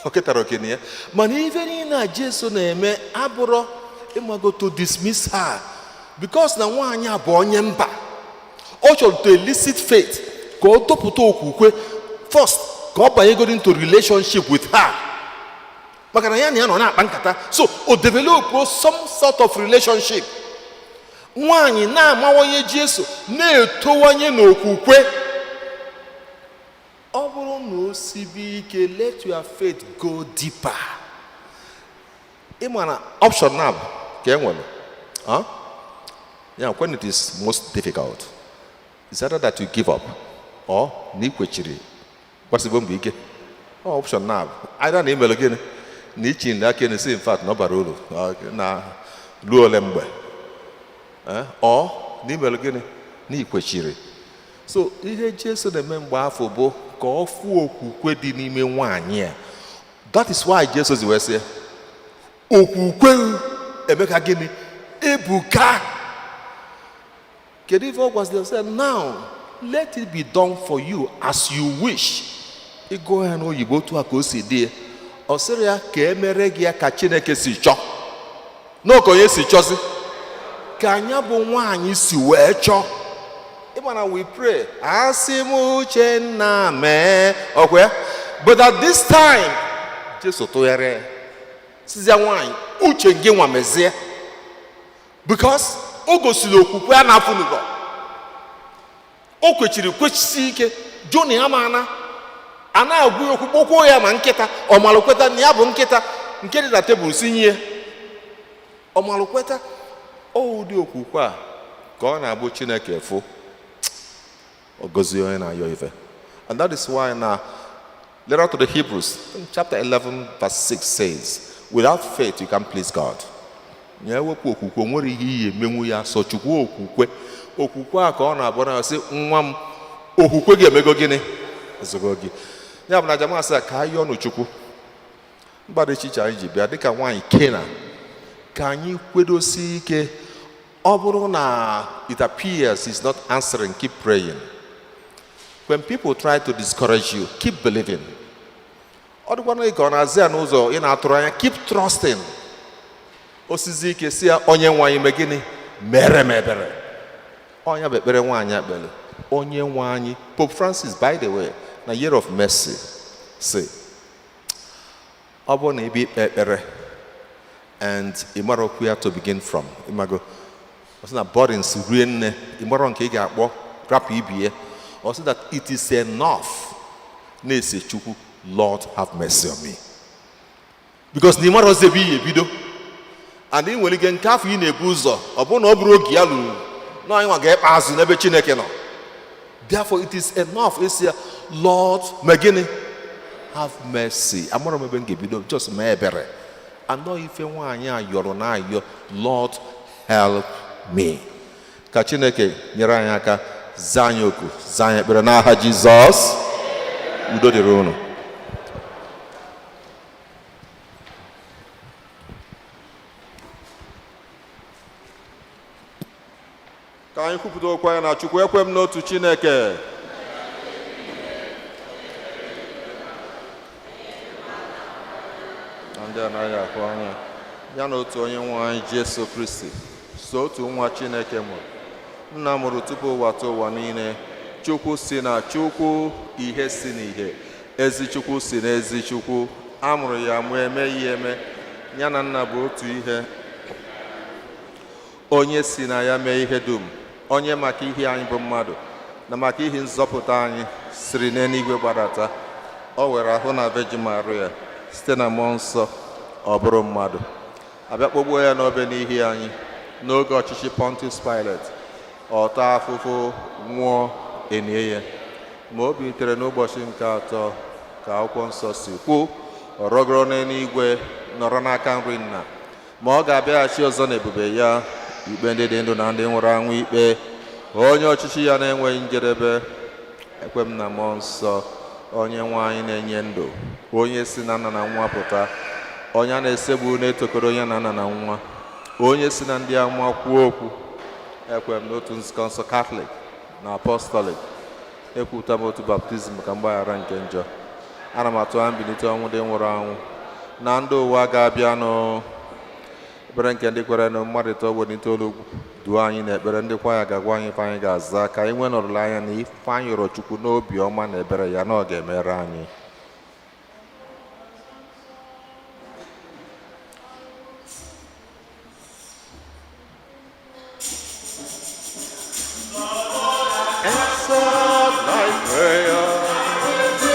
o ketara oke na ya. Mana ife niile a Jesu na-eme abụrọ ịmago to dismiss her because na nwaanyị a bụ onye mba. Ọ chọrọ to elicit faith, ka ọ tọpụta okwukwe first, ka ọ banyegoro into relationship with her, maka na ya na ya nọ na-akpa nkata. So o develop some sort of relationship. Nwaanyị na-amawanye Jesu, na-etowanye n'okwukwe. Ọ bụrụ na o sibe ike, let your faith go deeper. Ị ma na option na bụ ka e nwere. Huh? Yeah, when it is most difficult, it's either that you give up or na ị kwechiri gbasibo mbọ ike. Ọ option na bụ either na imere gịnị na ichi aka elu si in fact na ọ bara uru na ruo ole mgbe. Eh, ọ na imere gịnị na ị kwechiri. So ihe Jesu na-eme mgbe afọ bụ ka ọ fụọ okwukwe dị n'ime nwaanyị a. That is why Jesu zi wee sị, "Okwukwe emeka gịnị ebuka." Kedu ife ọ gwaziri? Sị, "Now let it be done for you as you wish." Ịgụọ ya n'oyibo, otu a ka o si dị ya. Ọ sịrị ya ka emere gị ya ka Chineke si chọọ, n'oke onye si chọzi ka anya bụ nwaanyị si wee chọọ. Ịma na we pray, asị m uche nna mee ọkwa ya, but at this time Jesu tụgharịa ya, sizia nwaanyị, uche gị nwa mezie, because o gosiri okwukwe a na-afụnụgọ. O kwechiri kwechisi ike jụ na ya ma a na-agwa ya okwu, kpọkwuo ya ma nkịta ọ malụ kweta na ya bụ nkịta nke dị na tebụl si nye ọ malụ kweta. Ọ ụdị okwukwe a ka ọ na-abụ Chineke fụ. Ọ gọzie onye na-ayọ ife. And that is why na Letter to the Hebrews, chapter 11, verse 6 says, "Without faith you can't please God." Ya ewepụ okwukwe, o nwere ihe iyi emenwu ya sọ Chukwu okwukwe. Okwukwe a ka ọ na-abụ na sị, "Nwa m, okwukwe gị emego gịnị? Ezogo gị." Ya bụ na jama asị ka anyị yọọ Chukwu. Mba dị iche iche anyị ji bịa dịka nwaanyị Kena, ka anyị kwedosie ike. Ọ bụrụ na it appears he's not answering, keep praying. When people try to discourage you, keep believing. Ọ dịkwana ka ọ na-azị ya n'ụzọ ị na-atụrụ anya, keep trusting. Osisi ike si ya, "Onye nwe anyị, mee gịnị? Mere m ebere." Onye bụ ekpere nwaanyị ekpere onye nwe anyị. Pope Francis, by the way, na Year of Mercy, si ọ bụrụ na ebe ikpe ekpere and ị mara okwu ya to begin from, ịmago ọ sị na burdens rie nne, ị mara nke ị ga-akpọ rapụ ibie, ọ sị that it is enough na-ese Chukwu, "Lord, have mercy on me," because na ị mara ọzọ ebe ị ebido, and ị nwere ike nke afọ ị na-ebu ụzọ, ọ bụrụ na ọ bụrụ oge ya lụrụ na anyị nwa ga-ekpe azụ n'ebe Chineke nọ. Therefore it is enough isi ya, "Lord, mee gịnị? Have mercy. Amara m ebe m ga-ebido, just mee ebere." Anọ ife nwaanyị a yọrọ na ayọ, "Lord, help me." Ka Chineke nyere anyị aka, zaa anyị oku, zaa anyị ekpere n'aha Jizọs. Udo dịrị unu. Ka anyị kwupụta okwu anyị na Chukwu. Ekwe m n'otu Chineke, na ndị anaghị ahụ anya, ya na otu onye nwe anyị Jesu Kristi, so otu nwa Chineke mụrụ, nna mụrụ tupu ụwa tụ ụwa niile, Chukwu si na Chukwu, ihe si n'ihe, ezi Chukwu si na ezi Chukwu, a mụrụ ya mụ emeghị eme, ya na nna bụ otu ihe, onye si na ya mee ihe dum, onye maka ihe anyị bụ mmadụ na maka ihe nzọpụta anyị siri n'eluigwe gbadata. O were ahụ na Virgin Maria site na mmụọ nsọ ọ bụrụ mmadụ, abịa kpọgbuo ya n'obe n'ihi anyị n'oge ọchịchị Pontius Pilate. Ọ taa afụfụ, nwụọ, enie ya, ma o bilitere n'ụbọchị nke atọ ka akwụkwọ nsọ si kwuo. Ọ rọgoro n'eluigwe, nọrọ n'aka nri nna, ma ọ ga-abịaghachi ọzọ n'ebube ya ikpe ndị dị ndụ na ndị nwụrụ anwụ ikpe, onye ọchịchị ya na-enweghị njedebe. Ekwe m na mmụọ nsọ, onye nwe anyị na-enye ndụ, onye si na nna na nwa pụta, onye a na-esegbu na-etokọrọ onye na nna na nwa, onye si na ndị amụma kwuo okwu. Ekwe m n'otu nzukọ nsọ Katọlik na Apọstọlik. Ekwupụta m otu baptizim maka mgbaghara nke njọ. Ana m atụ anya mbilite ọnwụ ndị nwụrụ anwụ na ndị ụwa ga-abịanụ. Ekpere nke ndị kwere na mmadụ itoolu ogbenye itoolu duo anyị n'ekpere. Ndị kwaya ga-agwa anyị ife anyị ga-aza, ka anyị nwee nọrụla anya na ife anyị rịọrọ Chukwu n'obi ọma na ebere ya na ọ ga-emere anyị. Answer thy prayer.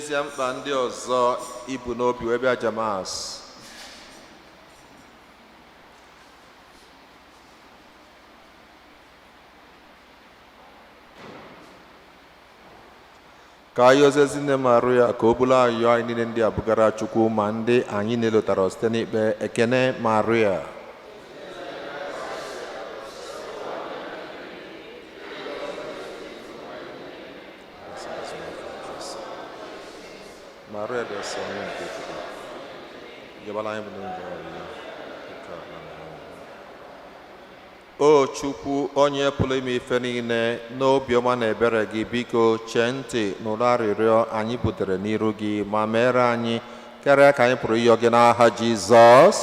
Keezie mkpa ndị ọzọ ibu n'obi wee bịa Jamas. Ka anyị ozi nne m arụ ya ka o bulu ayọ anyị niile ndị a bugara Chukwu ma ndị anyị na-elotara site n'ikpe ekene Maria. Maria dị nsọ onye nke Chukwu, yọbara anyị bụ ndị njọ arịrịọ, nke a na mgbe. O Chukwu onye pụrụ ime ife niile n'obiọma na ebere gị, biko chee ntị n'ụlọ arịrịọ anyị butere n'iru gị ma mere anyị karịa ka anyị pụrụ ịyọ gị n'aha Jizọs.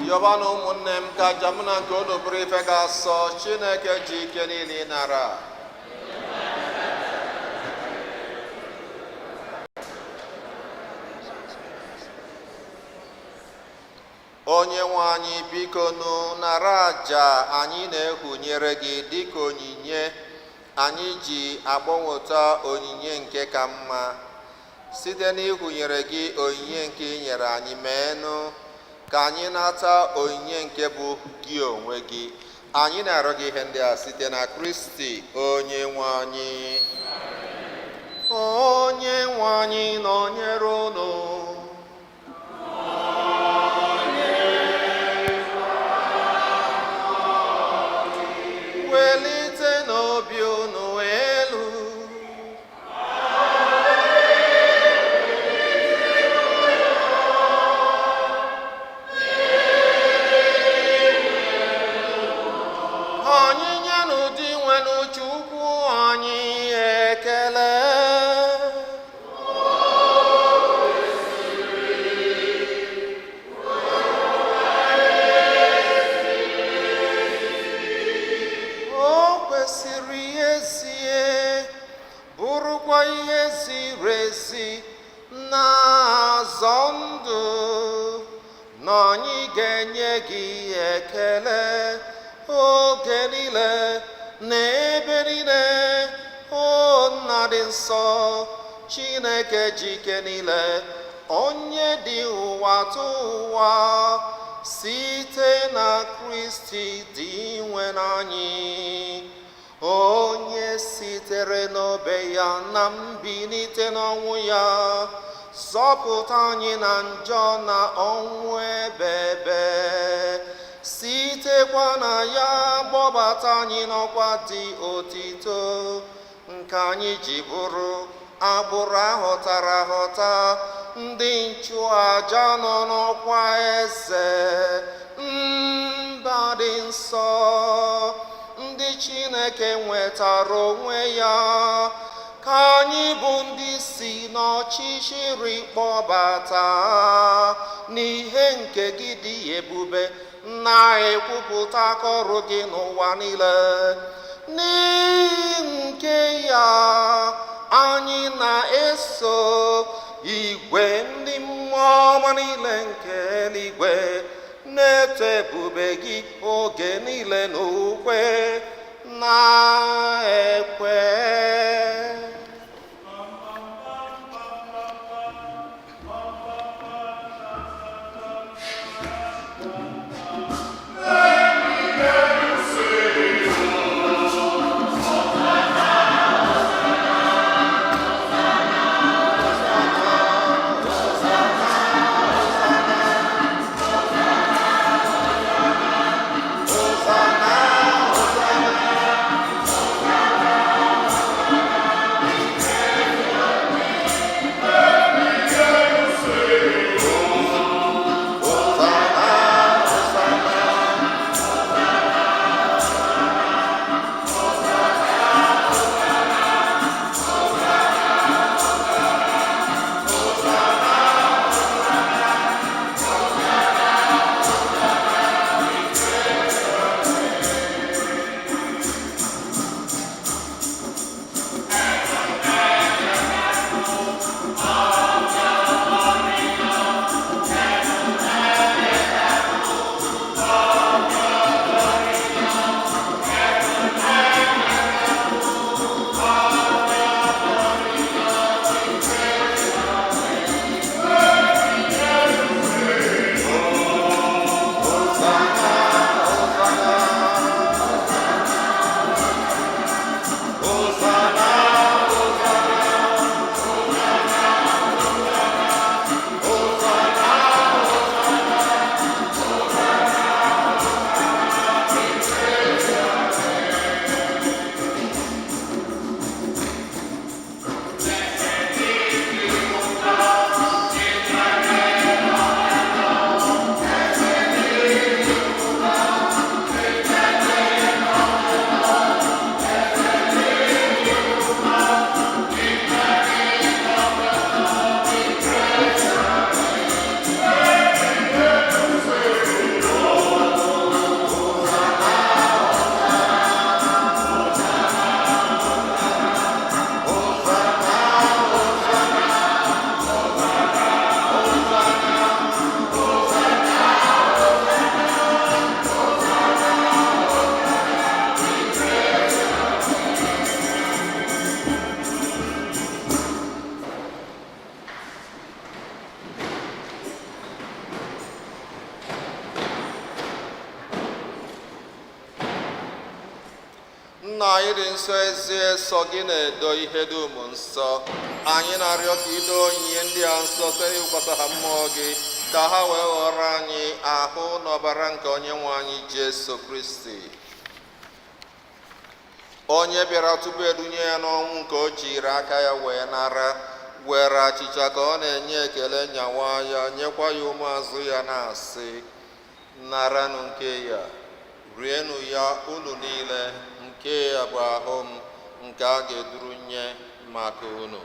Yọbanụ ụmụnne m ka aja mụ na nke unu bụrụ ife ga-asọ Chineke ji ike niile ịnara. Onye nwe anyị, biko nụ nara aja anyị na-ehunyere gị dịka onyinye anyị ji agbanweta onyinye nke ka mma. Site n'ihunyere gị onyinye nke ị nyere anyị, meenụ ka anyị nata onyinye nke bụ gị onwe gị. Anyị na-arịọ gị ihe ndị a site na Kristi onye nwe anyị. Onye nwe anyị nọnyere unu. Welite n'obi unu elu. ezie, bụrụkwa ihe ziri ezi na-azọ ndụ, na anyị ga-enye gị ekele oge niile na ebe niile, o Nna dị nsọ, Chineke ji ike niile, onye dị ụwa tụ ụwa, site na Kristi dị nwe anyị, onye sitere n'obe ya na mbilite n'ọnwụ ya zọpụta anyị na njọ na ọnwụ ebebe, sitekwa na ya kpọbata anyị n'ọkwa dị otito nke anyị ji bụrụ agbụrụ ahọtara ahọta, ndị nchụaja nọ n'ọkwa eze, mba dị nsọ, ndị Chineke nwetara onwe ya, ka anyị bụ ndị si n'ọchịchịrị kpọbata n'ihe nke gị dị ebube, na-ekwupụta aka ọrụ gị n'ụwa niile. N'ihi nke ya anyị na-eso igwe ndị mmụọ ọma niile nke eluigwe na-eto ebube gị oge niile n'ukwe na-ekwe. Nna anyị dị nsọ, ezie sọ gị na-edo ihe dum nsọ. Anyị na-arịọ ka ido onyinye ndị a nsọ site n'ịwụkwasị ha mmụọ gị, ka ha wee ghọrọ anyị ahụ na ọbara nke onye nwe anyị Jesu Kristi, onye bịara tupu edunye ya n'ọnwụ nke o jiri aka ya wee nara, were achịcha ka ọ na-enye ekele, nyawa ya, nyekwa ya ụmụazụ ya, na-asị: naranụ nke ya, rienụ ya unu niile, nke ya bụ ahụ m nke a ga-eduru nye maka unu.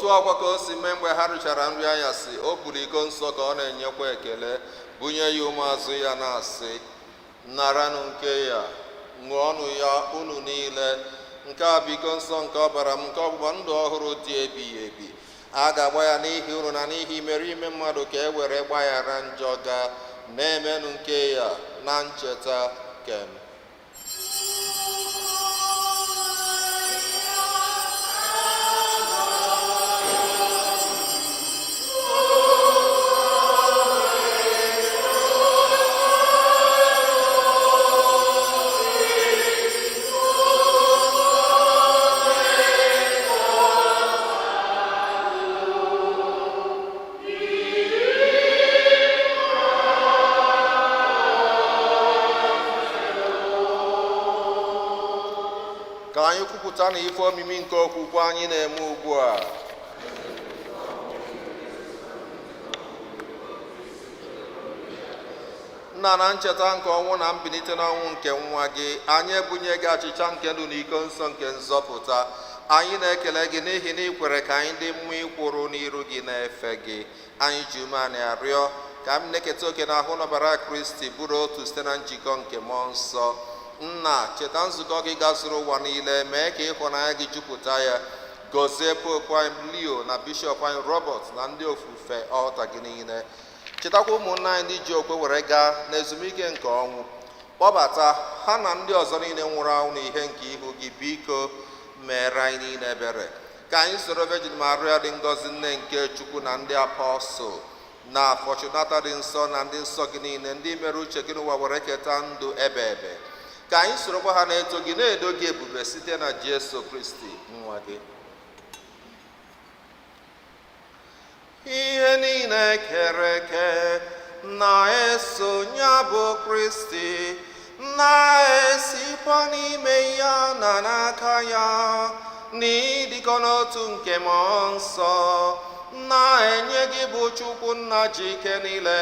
Otu akwa ka o si mee mgbe ha richara nri anyasị, o buru iko nsọ ka ọ na-enyekwa ekele, bunye ya ụmụazụ ya na-asị, naranụ nke ya, ṅụọnụ ya unu niile. Nke a bụ iko nsọ nke ọbara m, nke ọgbụgba ndụ ọhụrụ dị ebighị ebi. A ga-agba ya n'ihi unu na n'ihi imerime mmadụ ka e were gbaghara njọ ga. Na-emenụ nke ya na ncheta kem. Ka anyị kwupụta na ife omimi nke okwukwe anyị na-eme ugbu a. Nna, na ncheta nke ọnwụ na mbilite n'ọnwụ nke nwa gị, anyị ebunye gị achịcha nke ndụ na iko nsọ nke nzọpụta. Anyị na-ekele gị n'ihi na ị kwere ka anyị dị mma ịkwụrụ n'iru gị na-efe gị. Anyị ji umeala arịọ ka m na-eketa oke n'ahụ n'ọbara Kristi, bụrụ otu site na njikọ nke mmụọ nsọ. Nna, cheta nzukọ gị gazuru ụwa niile, mee ka ịhụnanya gị jupụta ya. Gọzie popu anyị Leo na bishọp anyị Robert na ndị ofufe ọlta gị niile. Chetakwa ụmụnna anyị ndị ji okwe were gaa n'ezumike nke ọnwụ. Kpọbata ha na ndị ọzọ niile nwụrụ anwụ n'ihe nke ihu gị. Biko mere anyị niile ebere, ka anyị soro Virgin Maria dị ngọzi, nne nke Chukwu, na ndị apọstụl na Fortunata dị nsọ na ndị nsọ gị niile, ndị mere uche gị n'ụwa, were keta ndụ ebe ebe. Ka anyị sorokwa ha na-eto gị, na-edo gị ebube site na Jesu Kristi nwa gị. Ihe niile kere eke na-eso ya bụ Kristi, na-esikwa n'ime ya na n'aka ya, n'ịdịkọ n'otu nke mmụọ nsọ, na-enye gị bụ Chukwu Nna ji ike niile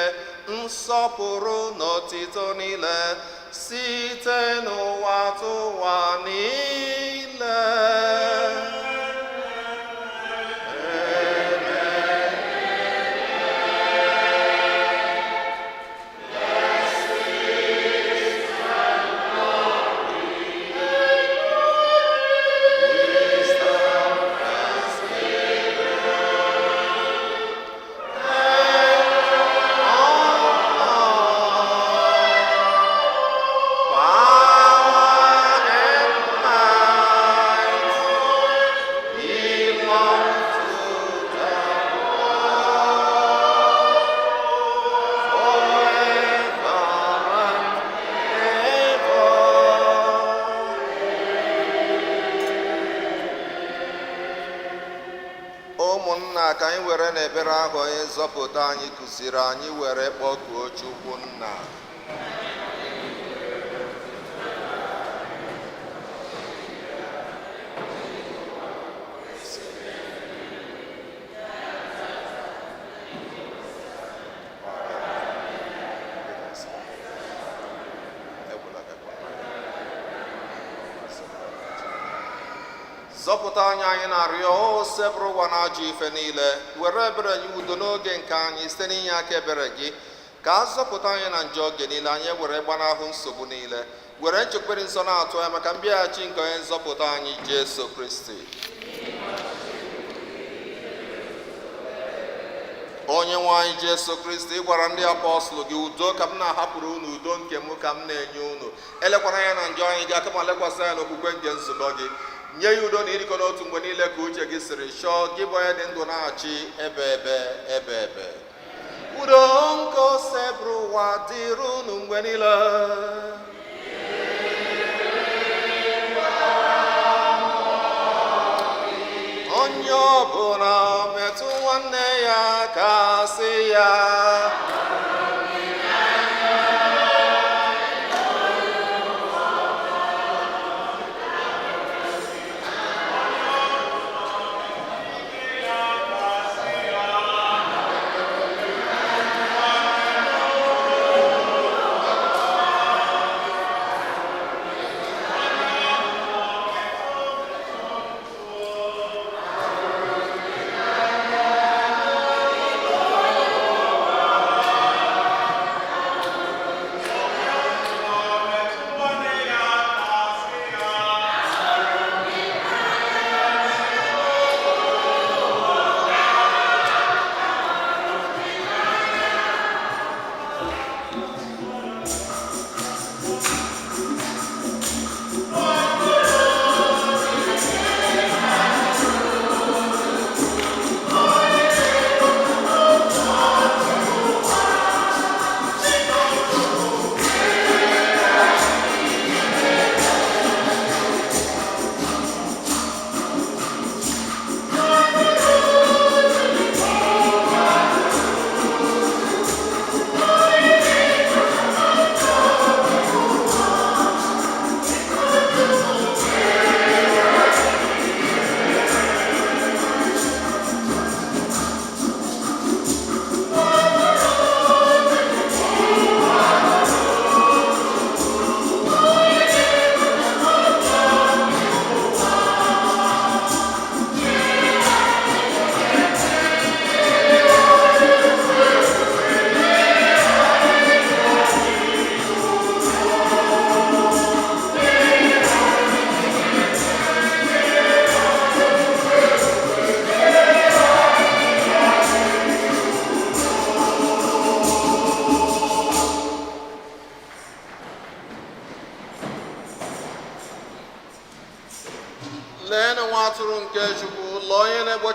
nsọpụrụ na otito niile site n'ụwa tụwa niile. Power and might belong to the Lord forever and ever. Ụmụnna, ka anyị were n'ekpere ahụ onye nzọpụta anyị kụziri anyị were kpọkuo Chukwu Nna. Zọpụta anyị, anyị na-arịọ, o sepụrụ ụwa na ajọ ife niile. Were ebere nye udo n'oge nke anyị site n'inye aka ebere gị, ka a zọpụta anyị na njọ oge niile, anyị were gbanahụ nsogbu niile, were nchekwere nsọ na-atụ anya maka mbịaghachi nke onye nzọpụta anyị Jesu Kristi. Onye nwe anyị Jesu Kristi, ị gwara ndị apọstụl gị, udo ka m na-ahapụrụ unu, udo nke m ka m na-enye unu. Elekwara anya na njọ anyị gị, kama lekwasị anya n'okwukwe nke nzukọ gị. Nye ya udo na ịdịkọ n'otu mgbe niile ka uche gị siri chọọ, gị bụ onye dị ndụ na-achị ebe ebe ebe ebe. Udo nke osebụrụ ụwa dịrị unu mgbe niile. Onye ọbụla metụ nwanne ya aka, sị ya.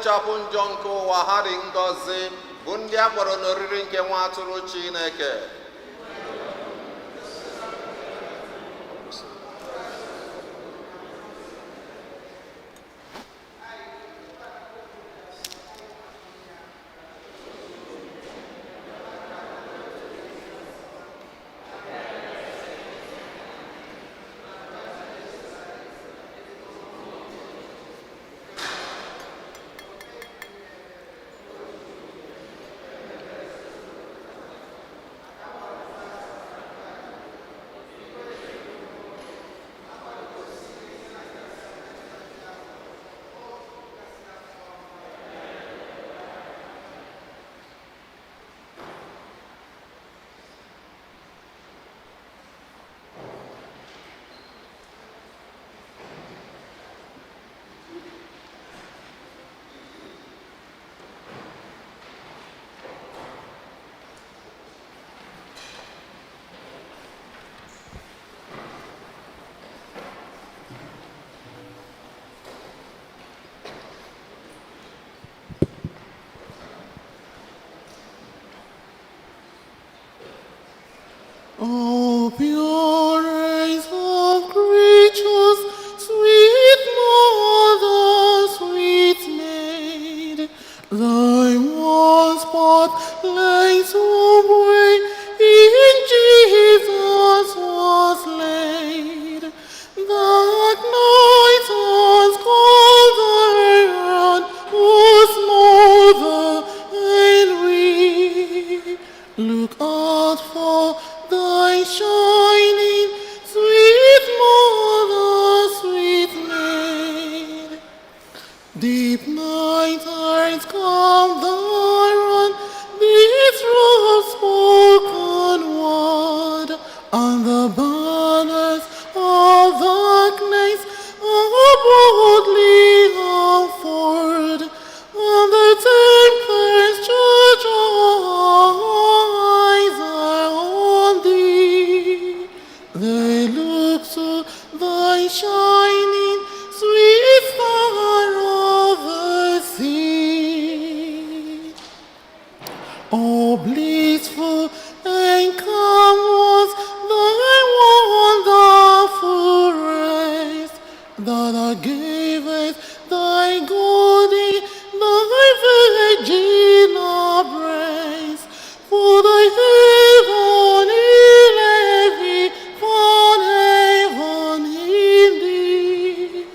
na-ekpochapụ njọ nke ụwa, ha dị ngọzi bụ ndị a kpọrọ n'oriri nke nwa atụrụ Chineke. O purest of creatures, sweet mother, sweet maid, thy one spot lays away in Jesus was laid. That night was called thy hand, was mother and we. Look out for thy shining, sweet mother, sweet maid. Deep night eyes come thy run, this rough spoken word, and the banners of darkness are boldly unfurled, and the tempest church eyes are on thee. They look to thy shining, sweet star of the sea. O blissful and calm was thy wonderful rest, that thou gavest thy golden, thy virginal breast, for thy heaven in every found heaven in thee,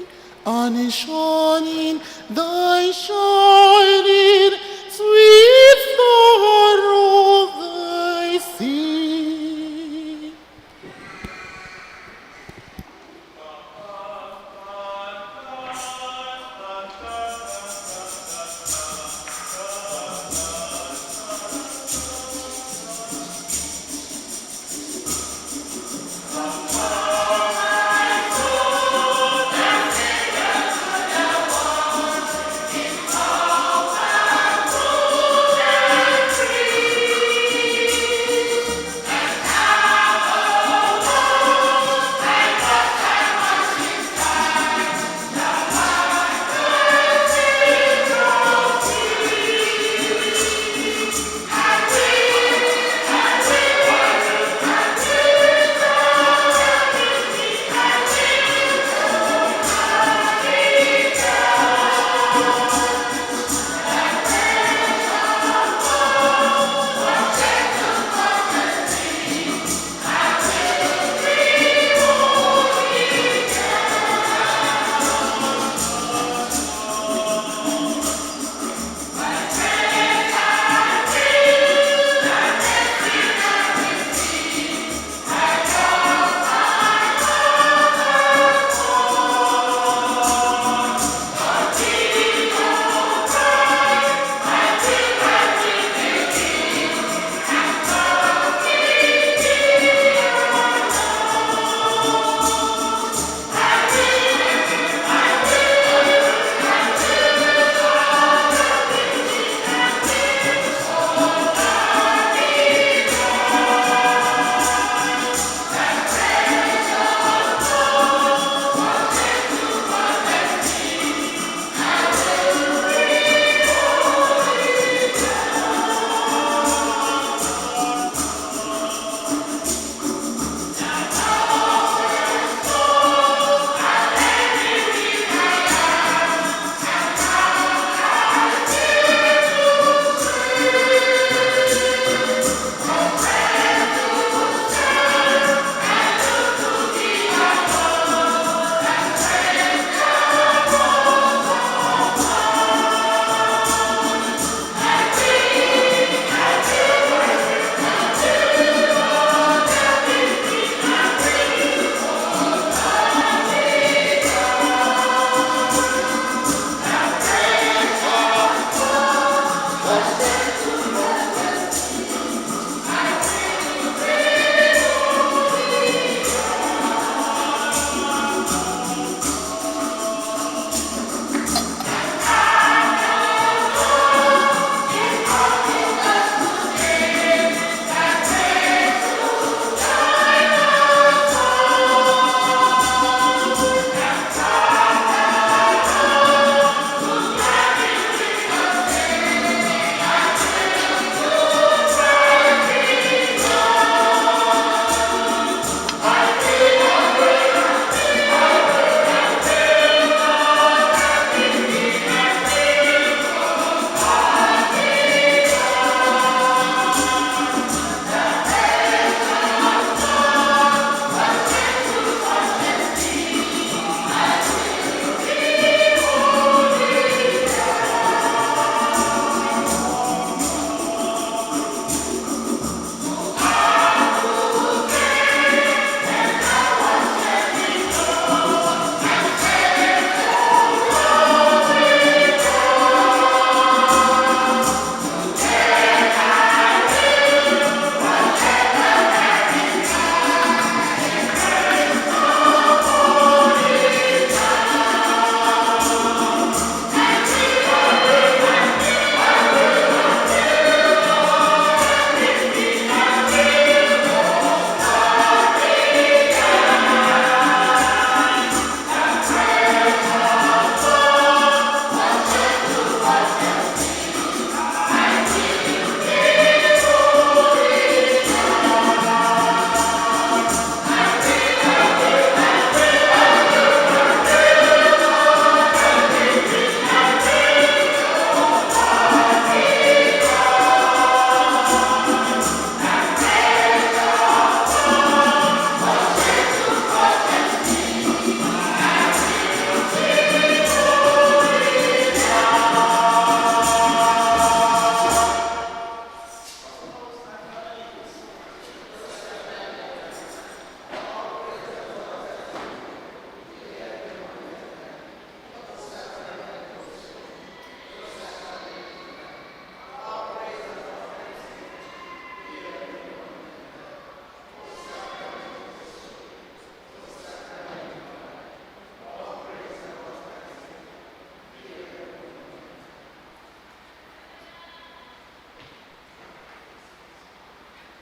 and is shining thy shining sweet star of the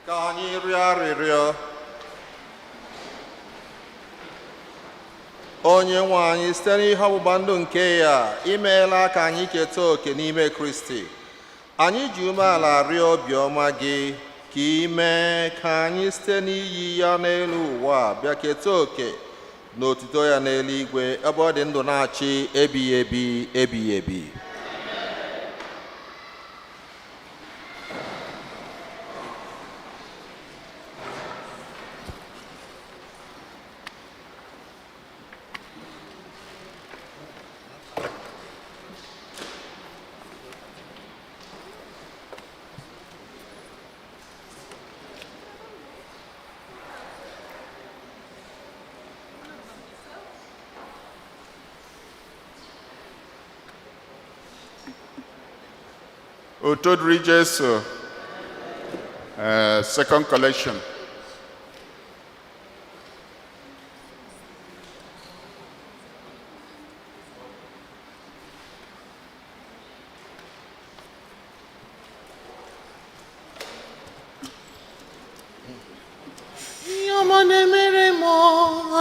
Ka anyị rịọ arịrịọ. Onye nwe anyị, site n'ihe ọgbụgba ndụ nke ya, imeela ka anyị keta oke n'ime Kristi. Anyị ji umeala rịọ obiọma gị ka ị mee ka anyị site n'iyi ya n'elu ụwa a bịa keta oke n'otuto ya n'eluigwe, ebe ọ dị ndụ na-achị ebighị ebi ebighị ebi. Otito dịrị Jesu. Second collection. Ihe ọma na-emere m,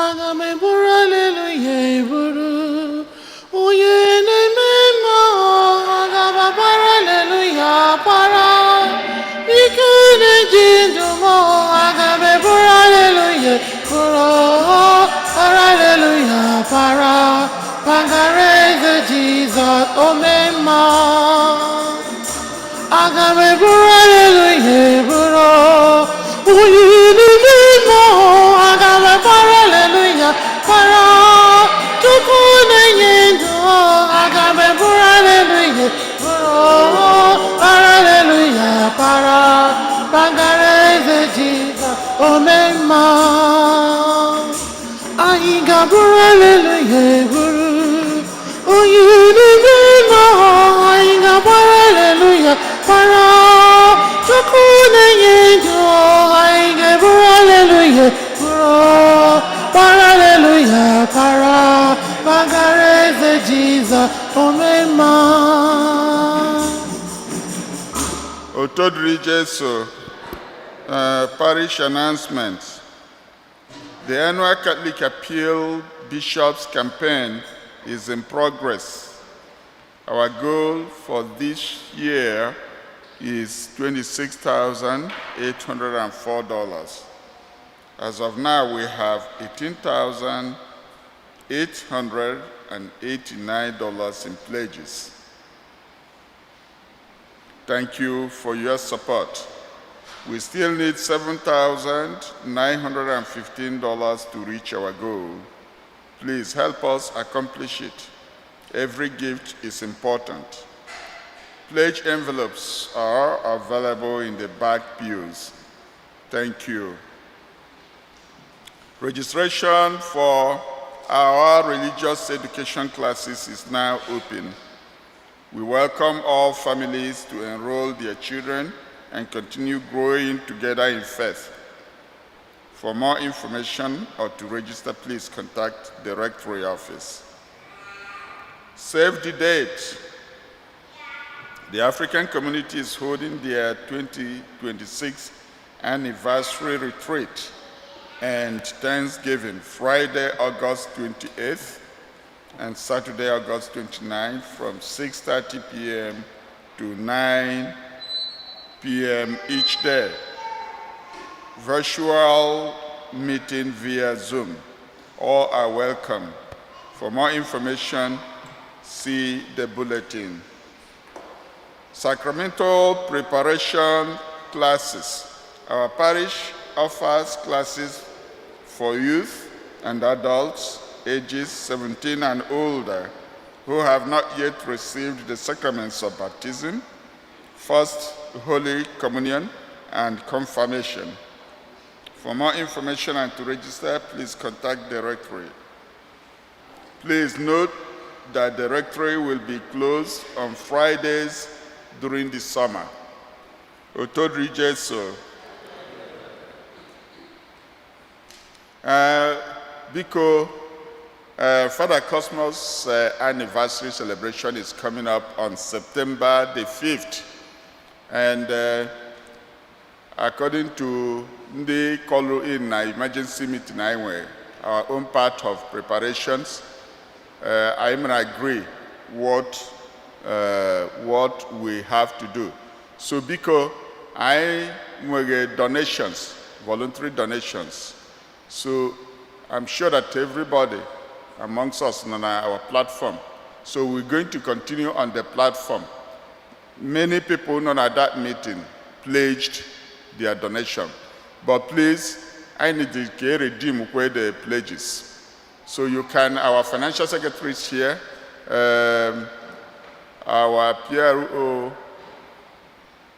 aga m eburu aleluya eburu. Onye na-eme mma, aga m agbara aleluya agbara. Ike na-eji ndụ m, aga m eburu aleluya eburu. Para aleluya para, pagara eze Jizọs ome mma. Aga m eburu aleluya eburu. Onye na-eme mma, aga m agbara aleluya para. Chukwu na-enye ndụ, aga m eburu aleluya eburu. Para aleluya para, pagara eze Jizọs ome mma. Anyị ga-abụrụ aleluya eburu. Onye na-eme mma, anyị ga-agbara aleluya para. Chukwu na-enye ndụ, anyị ga-eburu aleluya eburu. Para aleluya para, pagara eze Jizọs ome mma. Otito dịrị Jesu. Parish announcements. The annual Catholic Appeal Bishops Campaign is in progress. Our goal for this year is $26,804. As of now, we have $18,889 in pledges. Thank you for your support. We still need $7,915 to reach our goal. Please help us accomplish it. Every gift is important. Pledge envelopes are available in the back pews. Thank you. Registration for our religious education classes is now open. We welcome all families to enroll their children and continue growing together in faith. For more information or to register, please contact the Rectory office. Save the date. The African community is holding their 2026 anniversary retreat and Thanksgiving Friday, August 28th and Saturday, August 29th from 6:30 p.m. to 9 p.m. each day. Virtual meeting via Zoom. All are welcome. For more information, see the bulletin. Sacramental preparation classes. Our parish offers classes for youth and adults ages 17 and older who have not yet received the sacraments of baptism, First Holy Communion, and confirmation. For more information and to register, please contact the rectory. Please note that the rectory will be closed on Fridays during the summer. Otito dịrị Jesu. Biko, Father Cosmos anniversary celebration is coming up on September the 5th. And According to ndị call in na emergency meeting anyị nwere, our own part of preparations, anyị mere agree what we have to do. So biko, anyị nwere donations, voluntary donations. So I'm sure that everybody amongst us on our platform. So we're going to continue on the platform. Many people not at that meeting pledged their donation. But please, I need to redeem where the pledges. So you can, our financial secretary is here, our PRO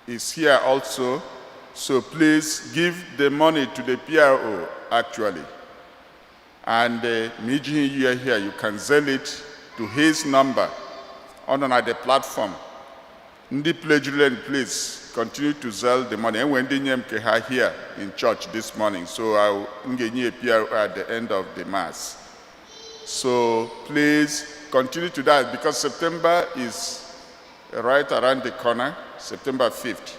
is here also. So please give the money to the PRO actually. And Miji, you are here, you can sell it to his number on the platform. Ndị pledged, please continue to sell the money. Enwe ndị nye m nke ha here in church this morning, so I m ga-enye PRO at the end of the mass. So please continue to that because September is right around the corner, September 5th.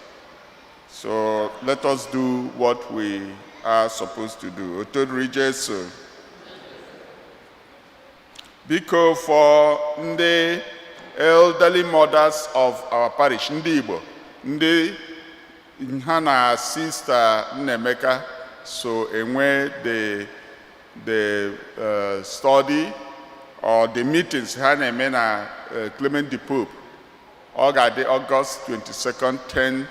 So let us do what we are supposed to do. Otito dịrị Jesu. Biko, for ndị elderly mothers of our parish, ndị Igbo, ndị ha na Sister Nnemeka so enwe the study or the meetings ha na-eme na Clement the Pope. Ọ ga-adị August 22nd, 10,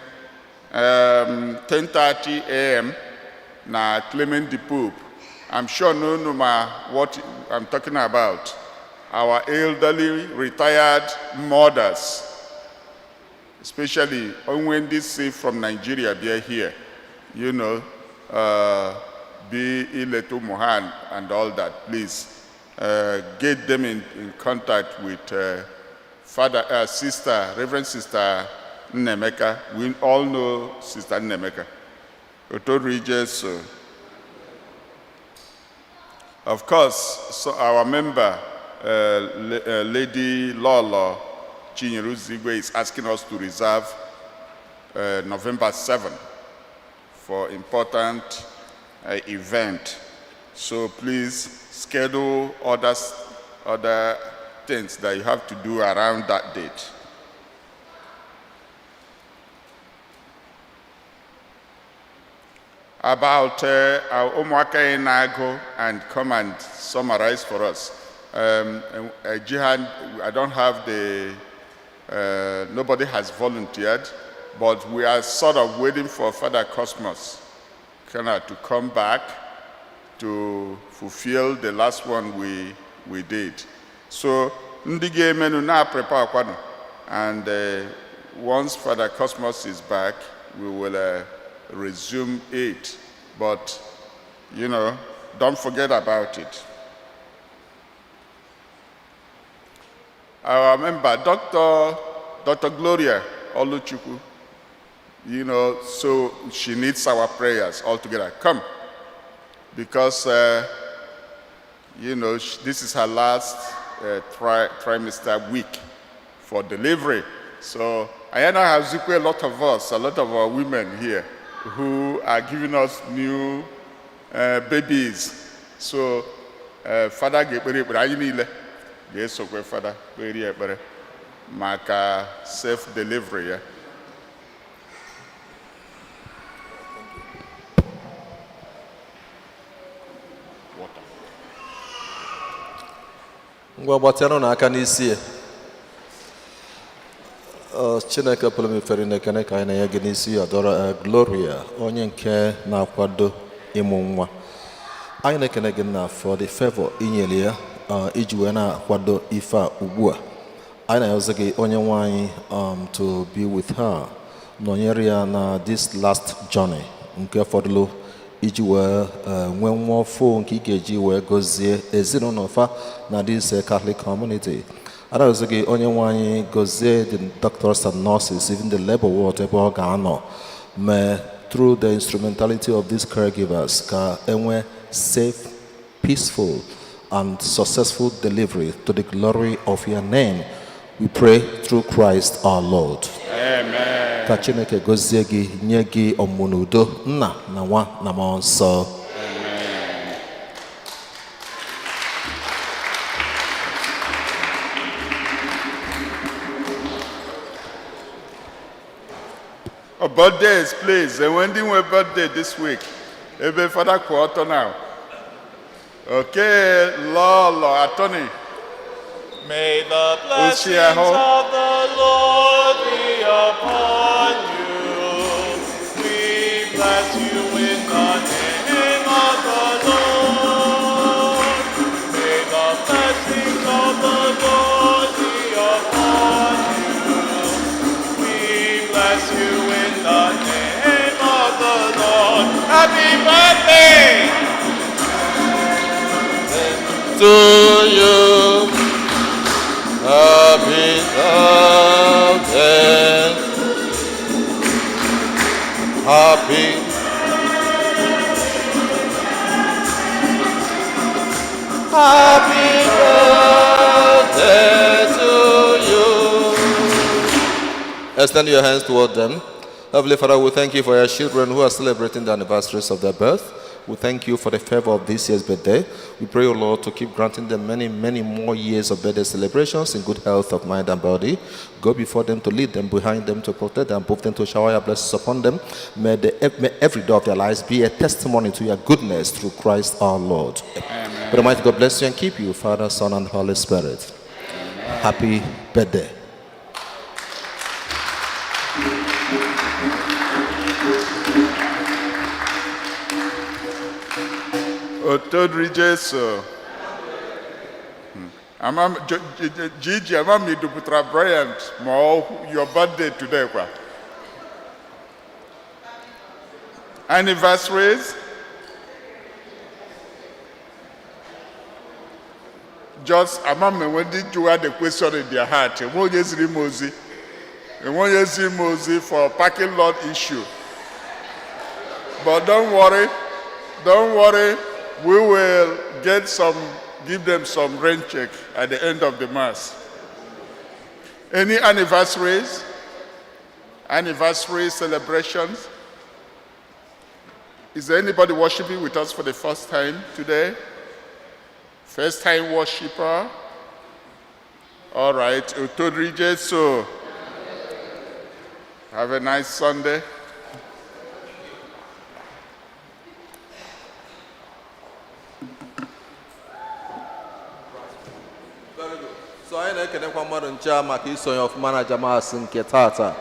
10:30 a.m. na Clement the Pope. I'm sure no no ma what I'm talking about. Our elderly retired mothers, especially when they say from Nigeria, they are here, be ileta ụmụ ha and all that. Please get them in contact with Father, Sister, Reverend Sister Nnemeka. We all know Sister Nnemeka. Otito dịrị Jesu. Of course, so our member, Lady Lolo Chinyere Uzigwe, is asking us to reserve November 7 for important event. So please schedule other things that you have to do around that date. About our ụmụaka anyị na-agụ and come and summarize for us. Jihan, I don't have the, nobody has volunteered, but we are sort of waiting for Father Cosmos kinda to come back to fulfill the last one we did. So, ndị ga-emenụ na-prepare kwanụ, and once Father Cosmos is back, we will resume it. But, don't forget about it. Our member, Dr. Gloria Oluchukwu, so she needs our prayers all together. Come, because, this is her last trimester week for delivery. So Ayana has a lot of us, a lot of our women here who are giving us new babies. So Father ga-ekpere ekpere, anyị niile ga-esokwe Father kpere ekpere maka safe delivery ya. Water. Ngwa, gbatịanụ n'aka n'isi ya. Ọ, Chineke pụrụ m ifere na-ekene ka anyị na-enye gị n'isi ya dọrọ Gloria, onye nke na-akwado ịmụ nwa. Anyị na-ekene gị na for the favor inyere ya iji wee na-akwado ife a ugbu a. Anyị na-ayọzi gị, onye nwe anyị, to be with her, nọnyere ya na this last journey nke fọdụlụ iji wee nwee nwa ọfụ nke ị ga-eji wee gọzie ezinụlọ fa na this Catholic community. Arịọzi gị, onye nwe anyị, gọzie the doctors and nurses, even the labor ward ebe ọ ga-anọ mee. Through the instrumentality of these caregivers, ka enwee safe, peaceful and successful delivery to the glory of your name. We pray through Christ our Lord. Amen. Ka Chineke gọzie gị, nye gị ọmụmụ n'udo, Nna na Nwa na Mmụọ Nsọ. Oh, birthdays, please. And when do birthday this week? Ebe Father kwụ ọtọ now. Okay, Lolo, attorney. May the blessings Oshiaho. of the Lord be upon you. We bless you in the name of the Lord. May the blessings of the Lord be upon you. We bless you in the name of the Lord. Happy birthday! To you. Happy birthday. Happy. Happy birthday to you. Extend your hands toward them. Heavenly Father, we thank you for your children who are celebrating the anniversaries of their birth. We thank you for the favor of this year's birthday. We pray, O Lord, to keep granting them many, many more years of birthday celebrations in good health of mind and body. Go before them to lead them, behind them to protect them, above them to shower your blessings upon them. May every day of their lives be a testimony to your goodness through Christ our Lord. Amen. But Almighty God bless you and keep you, Father, Son, and Holy Spirit. Happy birthday. Otodri Jesu. Ama Gigi, ama m idupụtara Bryant ma ọ your birthday today kwa. Anniversaries? Just ama m enwe ndị jụwa the question in their heart. Enwe onye ziri m ozi. Enwe onye ziri m ozi for parking lot issue. But don't worry, don't worry. We will get some, give them some rain check at the end of the mass. Any anniversaries? Anniversary celebrations? Is there anybody worshiping with us for the first time today? First time worshiper? All right, Otodri Jesu. Have a nice Sunday. So anyị na-ekenekwa mmadụ nche a maka isonye ọfụma na jamas nke tata,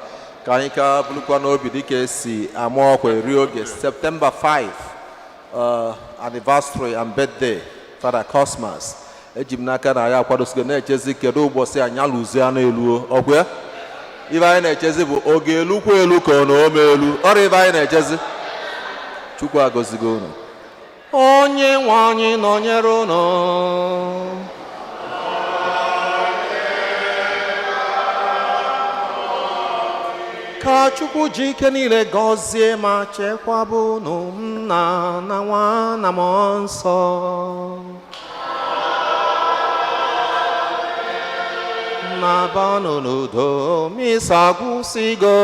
ka anyị ka bulukwa n'obi dịka esi ama ọkwa eri oge September 5, anniversary and birthday Father Cosmas. Eji m n'aka na anyị akwadosigo na-echezi kedu ụbọchị anyị alụzie anụ eluo ọkwa ya? Ibe anyị na-echezi bụ oge elukwa elu ka ọ na ome elu ọrụ ibe anyị na-echezi. Chukwu agọzigo unu. Onye nwe anyị nọnyere unu. Ka Chukwu ji ike niile gọzie ma chekwaba unu, Nna na Nwa na Mmụọ Nsọ. Na-abanụ n'udo. Misa agwụsịgo.